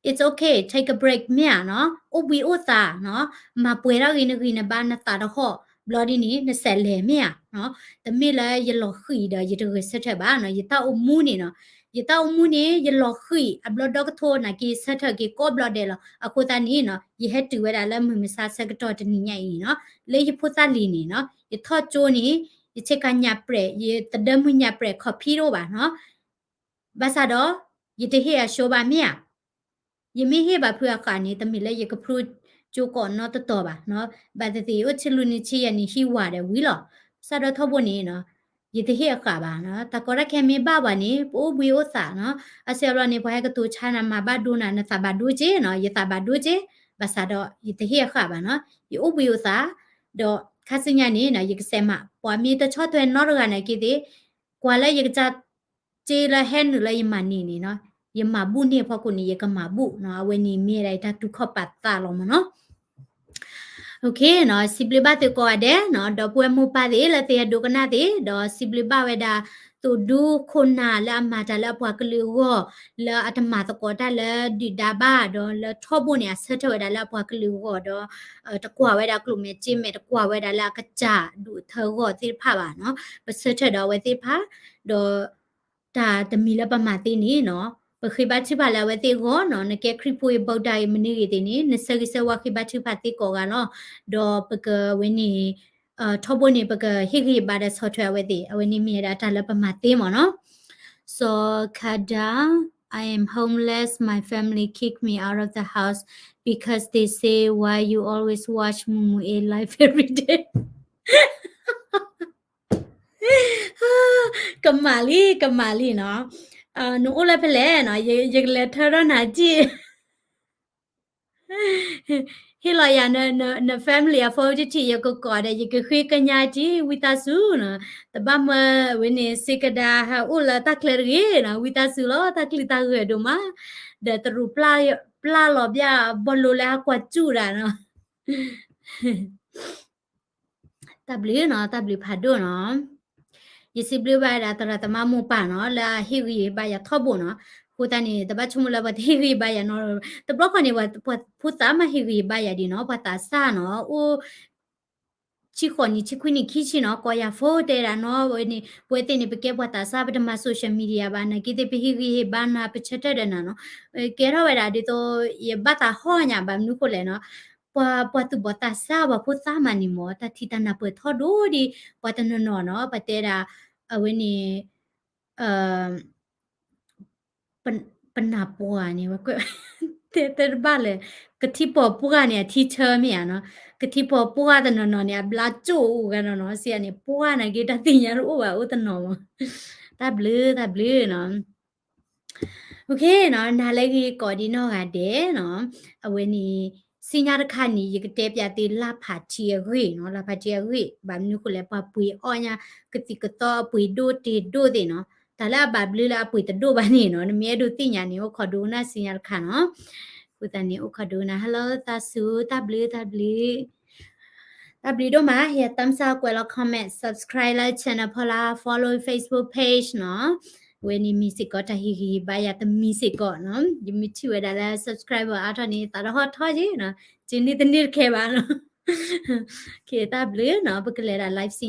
it's okay take a break မ့ၢ်ဧါနီၤ အိၣ်ဘှံးအိၣ်သးနီၤ မၤပှဲၤထီၣ်ဂ့ၤနဂံၢ်နဘါနသးတဟီၣ် ဘျီဒ်န့ၣ် နဆဲးလဲၤမ့ၢ်ဧါနီၤ တမ့ၢ်လၢယလီၤဃံၤဒီး ယတဂဲၤဆၢထၢၣ်ဘၣ်နီၤ ယတၢ်အိၣ်မူန့ၣ်နီၤ ယတၢ်အိၣ်မူန့ၣ် ယလီၤဃံၤ အဘျီဒီကထိနာ်က့ ဆၢထၢၣ်က့ၤကိးဘျီဒဲးလီၤ အဃိသတးန့ၣ်နီၤ ယဟဲတုၤဝဲဒၣ်လၢမုၢ်မဆါဆၢကတီၢ်တနံၤညါအံၤနီၤ လၢယဖိသၣ်လံၤန့ၣ်နီၤ ယထီၣ်ကၠိန့ၣ် ယဆ့ကၤညၣ်ပြဲး ယသဒၢမုၢ်ညၣ်ပြဲး ခီၣ်ဖံးတအိၣ်ဘၣ်နီၤ ဘၣ်ဆၣ်ဒီး ယတဟ့ၣ်အ show ဘၣ်မ့ၢ်ဧါ ယမ့ၢ်ဟ့ၣ်ဘၣ်ဖုးအဃၣ်န့ၣ် တမ့ၢ်လၢယကဖျိကၠိကိးနီတတီၤဘၣ်နီၤ ဘၣ်သ့ၣ်သ့ၣ် အိၣ်ဆံလွံၢ်နံၣ်ဆံယဲၢ်နံၣ်ဟံးဝၤဒီးဝံၤလီၤ ဘၣ်ဆၣ်ဒီးထီဘိန့ၣ်နီၤ ယတဟ့ၣ်အဃၣ်ဘၣ်နီၤ တၢ်ကီတၢ်ခဲမ့ၢ်ဘၣ်ပှၤန့ၣ် ပအိၣ်ဘှံးအိၣ်သးနီၤ အဆၢဘျီန့ၣ် ပှၤဟဲကတိၤဆါနၤ မၤဘၣ်ဒိနၤ နသးဘၣ်ဒိက့နီၤ ယသးဘၣ်ဒိက့ ဘၣ်ဆၣ်ဒီး ယတဟ့ၣ်အဃၣ်ဘၣ်နီၤ ယအိၣ်ဘှံးအိၣ်သး ဒီးခါဆူညါန့ၣ်နီၤ ယကစဲးမး ပှၤမ့ၢ်တဆီၣ်ထွဲနီတဂၤနာ်က့သ့ၣ် ကွၢ်လၢယကစၢ် က့လၢဟဲနုာ်လၢယမၤန့ၢ်န့ၣ်နီၤ ယမၤဘူၣ်န့ၢ်အဖီခိၣ်န့ၣ် ယကမၤဘူၣ်နီၤ အဝဲန့ၣ်မ့ၢ်ဒၣ်ယတၢ်တူၢ်ခီၣ်ပာ်သးလီၤမ့ၢ်နီၤ စံးဘျုးဘၣ်သုကိးဂၤဒဲးနီၤ ဒီပုၢ်ဝဲၢ်မိၢ်ပၢ်သ့ၣ် လၢသုဟဲဒိကနၣ်သ့ၣ် ဒီးစံးဘျုးဘၣ်ဝဲဒၣ် သိၣ်ဒူခိၣ်နၢ်လၢအမၤတၢ်လၢအပှၤကလုာ်အဂီၢ် လၢအတမၤသကိးတၢ်လၢဒုၣ်ဒါဘၣ် ဒီးလၢထီဘိန့ၣ် အဆၢထၢၣ်ဝဲဒၣ်လၢအပှၤကလုာ်အဂီၢ်ဒီး တကွၢ်ဝဲဒၣ်ကျိၣ်မဲာ်စ့မဲာ် တကွၢ်ဝဲဒၣ်လၢအကစၢ်ဒူၣ်ထၢဂီၢ်သ့ၣ်တဖၣ်ဘၣ်နီၤ ပဆၢထၢၣ်ဒီးအဝဲသ့ၣ်တဖၣ် ဒီး တၢ်တမံၤလၢပမၤသ့န့ၣ်နီၤ ပဃ့ဘါထုကဖၣ်လၢအဝဲသ့ၣ်အဂီၢ်နီၤ နကဲခရံာ်ဖိအံၤ ဗုဒ္ဓ အံၤ မနုၤဂ့ၤသ့ၣ်န့ၣ် နဆၢဂ့ၤဆၢဝါဃ့ဘါထုကဖၣ်သ့ကိးဂၤလီၤ ဒီးပကဝဲန့ၣ် ထီဘိန့ၣ် ပကဟ့ၣ်ဂံၢ်ဘါဒီးဆီၣ်ထွဲအဝဲသ့ၣ် အဝဲန့ၣ်မ့ၢ်ဝဲဒၣ်တၢ်လၢပမၤသ့မ့ၢ်နီၤ စီၤခါဒါ I am homeless. My family kicked me out of the house because they say, "Why you always watch Mumu A live every day?" ကမၣ်လံ ကမၣ်လံနီၤ. နအိၣ်လၢဖဲလဲၣ်နီၤ, ယကလဲၤထၢထီၣ်နၤတံၢ် ဟ့ၣ်လီၤယၤ န family အ phone တထံၣ် ယကကိးဒီး ယကဃ့ကညးတံၢ် ဝံသးစူၤနီၤ. တဘၣ်မၢဝဲန့ၣ် စ့ကဒါဟဲအိၣ်လၢတၢ်ကျဲတဂ့ၤနီၤ, ဝံသးစူၤလီၤ တၢ်ကလုၢ်တၢ်ဂၢၤဒိၣ်မး, ဒီးတရူးပျၢ်လီၤဘၣ်ဘီလိလၢဟးကွၢ်စူၣ်ဒၣ်နီၤ. တၢ်ဘျုးနီၤ, တၢ်ဘျုးဖးဒိၣ်နီၤ. ယစံးဘျုးဘၣ်ဝဲဒၣ်သရၣ်သမါမိၢ်ပၢ်နီၤ လၢအဟ့ၣ်ဂံၢ်ဟ့ၣ်ဘါယၤထီဘိနီၤ. အဃိသတးန့ၣ် တဘၣ်ဆိကမိၣ်လၢပှၤတဟ့ၣ်ဂံၢ်ဟ့ၣ်ဘါယၤနီၤ. တဘျီဃီန့ၣ် ပှၤဖိသၣ်မ့ၢ်ဟ့ၣ်ဂံၢ်ဟ့ၣ်ဘါယၤဒ်နီၤ, ပှၤသးစၢ်နီၤ, အိၣ် ဆံဃိးနံၣ် ဆံခွံနံၣ် ခံဆံနီၤ, ကိးယၤ phone တဲဒၣ်နီၤ, ဝဲန့ၣ် ပဝဲသ့ၣ်န့ၣ် ပကဲပှၤသးစၢ် ပတမၤ social media ဘၣ်, နာ်က့သ့ၣ် ပဟ့ၣ်ဂံၢ်ဟ့ၣ်ဘါနၤ ပဆၢထၢၣ်ဒီးနၤနီၤ. ကဲထီၣ်ဝဲဒၣ်ဒ်သိး ယဘၣ်သးဟီၣ်ညါ ဘၣ်မနုၤဃိလဲၣ်နီၤ, ပှၤ ပှၤသူၣ်ဘီၣ်သးစၢ် ပှၤဖိသၣ်မးန့ၣ်မ့ၢ် တၢ်ထံၣ်တၢ်နၢ်ပၢၢ်ထီၣ်ဒိၣ်ဒံး ပှၤတနီၤနီၤနီၤ, ပတဲဒၣ် အဝဲန့ၣ် ပနၢ်ပှၢ်န့ၣ် တဲတဘၣ်လဲၣ်, ကထံၣ်ပှၤပှၢ်န့ၣ် အထံဆၢမ့ၢ်ဧါနီၤ, ကထံၣ်ပှၤပှၢ်တနီၤနီၤန့ၣ် အဘျါကၠိၣ်အိၣ်ဂၤနီၤနီၤ, စံးန့ၣ် ပှၢ်နာ်က့ တၢ်သ့ၣ်ညါတအိၣ်ဘၣ် အိၣ်တနီၤမး. တၢ်ဘျုး တၢ်ဘျုးနီၤ. OK နီၤ, နၤလၢဂ့ၤကိးဒံးနီၢ်ဂၤဒဲးနီၤ. အဝဲန့ၣ် စံညါတခါန့ၣ် ယကတဲပျးသုလၢဖးထံအဂ့ၢ်နီၤ, လၢဖးထံအဂ့ၢ် ဘၣ်မနုၤဃိလဲၣ် ပှၤပှ့ၤအီၣ်ညါ ကသံၣ်ကသီအပှ့ၤဒိၣ်တ့ၢ်ဒိၣ်သ့ၣ်နီၤ. တၢ်လၢအဘၣ်ဘျုးလၢအပှ့ၤတဒိၣ်ဘၣ်န့ၣ်နီၤ, နမ့ၢ်အဲၣ်ဒိးသ့ၣ်ညါန့ၣ် အိၣ်ခိးဒိကနၣ်စံညါတခါနီၤ. အဃိသတးန့ၣ် အိၣ်ခိးဒိကနၣ် hello သးစူၤ တၢ်ဘျုး တၢ်ဘျုး တၢ်ဘျုးဒိၣ်မး, ဟ့ၣ် thumbs up ကွဲးလီၤ comment, subscribe လၢ channel ဖီလာ် follow Facebook page နီၤ. ဝဲန့ၣ်မ့ၢ်စ့ၢ်ကီး တၢ်ဟ့ၣ်ဂံၢ်ဟ့ၣ်ဘါယၤတမံၤစ့ၢ်ကီးနီၤ. ယမ့ၢ်ထံၣ်ဝဲဒၣ်လၢ subscriber အါထီၣ်န့ၣ် သးတဟီၣ်ထီၣ်က့နီၤ, ကန့ၢ်တန့ၢ်တခဲဘၣ်နီၤ. တၢ်ဘျုးနီၤ, ပကလဲၤဒၣ် live stream